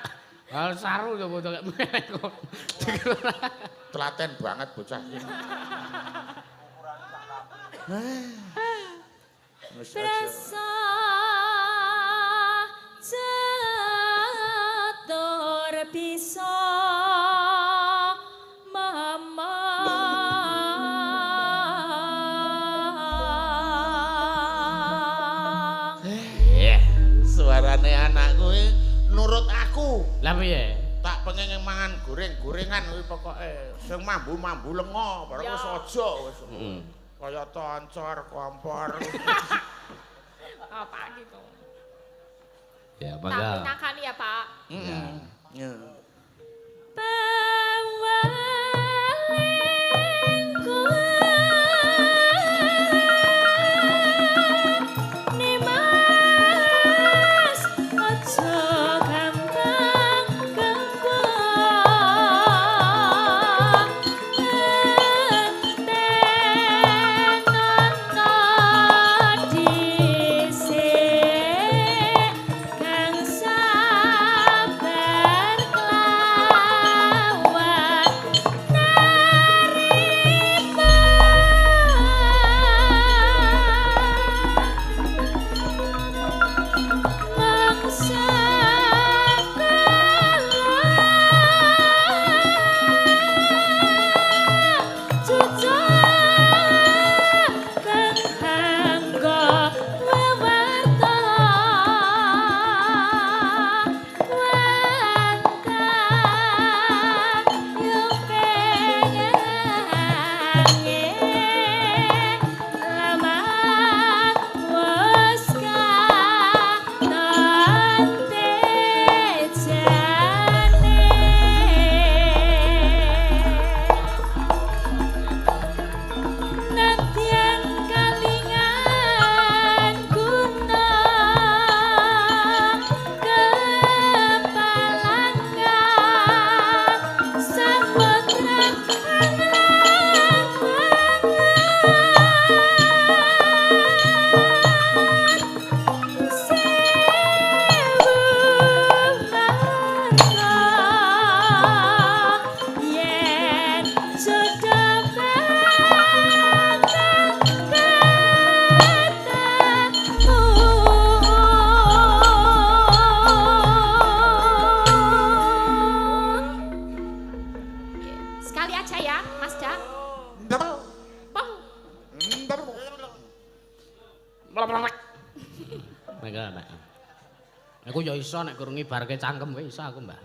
Hal saru yo bocah kok kok. Dikira ora. Telaten banget bocah iki. Wis aja. Rasa catur bisa mamang. Iya. Suarane anakku iki nurut aku. Lah piye? Tak pengen mangan goreng-gorengan kuwi pokoke sing mambu-mambu lenga bareng Ya. wis aja wis. Heeh. Kaya toncor, kompor. Apa gitu. Ya Tak mangga. pinakani ya, Pak. Heeh. Ya. Pawalengku Mangga, Mbak. Aku ya iso nek kurang ngibarke cangkem kowe iso aku, Mbak.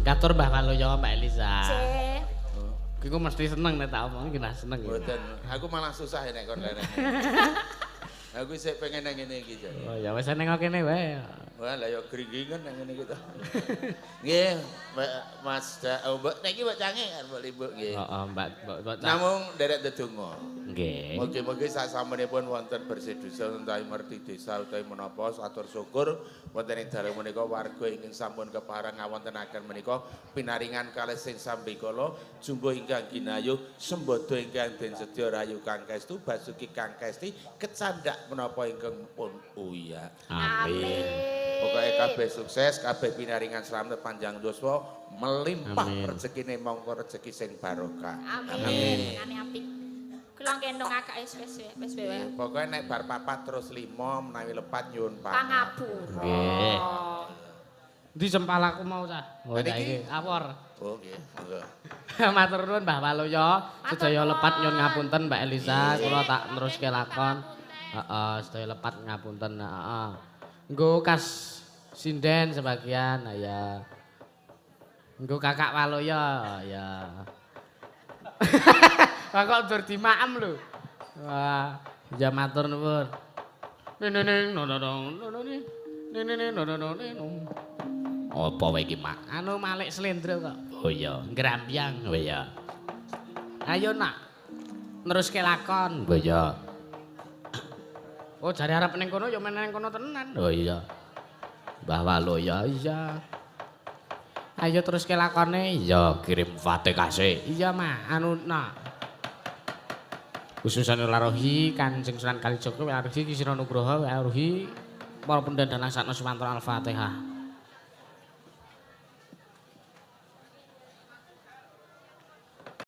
Katur Mbah Waluyo, Mbak Elisa. Cih. Iku mesti seneng nek tak omong iki nah seneng. Mboten. Aku malah susah nek kon leren. Aku isih pengen nang ngene iki jane. Oh ya wis neng kene wae. Wah lah ya gringgingan nang ngene iki to. Nggih, Mas Mbak niki Mbak Cange Mbak Limbuk nggih. Heeh, Mbak Mbak. Namung nderek ndedonga. Nggih. Mugi-mugi sasampunipun wonten bersih desa utawi merti desa utawi menapa atur syukur wonten ing dalu menika warga ingkang sampun kepareng ngawontenaken menika pinaringan kalih sing sambikala jumbuh ingkang ginayuh sembada ingkang den sedya rayu kang kaestu basuki kang kaesti kecandak menapa ingkang pun uya. Amin. Pokoke kabeh sukses, kabeh pinaringan slamet panjang yuswa, melimpah rezekine mongko rezeki sing barokah. Amin. Amin. Apik. Kula kendong akak wis wis wis wae. Pokoke nek bar papat terus 5 menawi lepat nyuwun pangapura. Nggih. Ndi sempalaku mau cah? Oh iki awor. Oh nggih, monggo. Matur nuwun Mbah Waluyo, sedaya lepat nyuwun ngapunten Mbak Elisa, kula tak neruske lakon. Heeh, sedaya lepat ngapunten, heeh. Nggo kas sinden sebagian ya. Nggo kakak Waluyo ya. Wah kok dur dimaem lho. Wah, ya matur nuwun. Ning ning no no no no ning ning ning no no no ning. Apa wae iki, Mak? Anu Malik Slendro kok. Oh iya, ngrambyang. Oh iya. Ayo nak. Neruske lakon. Oh iya. Oh jare arep ning kono ya men ning kono tenan. Oh iya. Mbah Waluyo iya. Ayo teruske lakone. Iya, kirim Fatihah sik. Iya, Mak. Anu nak. Khususan larohi Kanjeng Sunan Kalijaga waruhi Ki Sira Nugroho waruhi para pendhan danang satna Sumantra Al-Fatihah.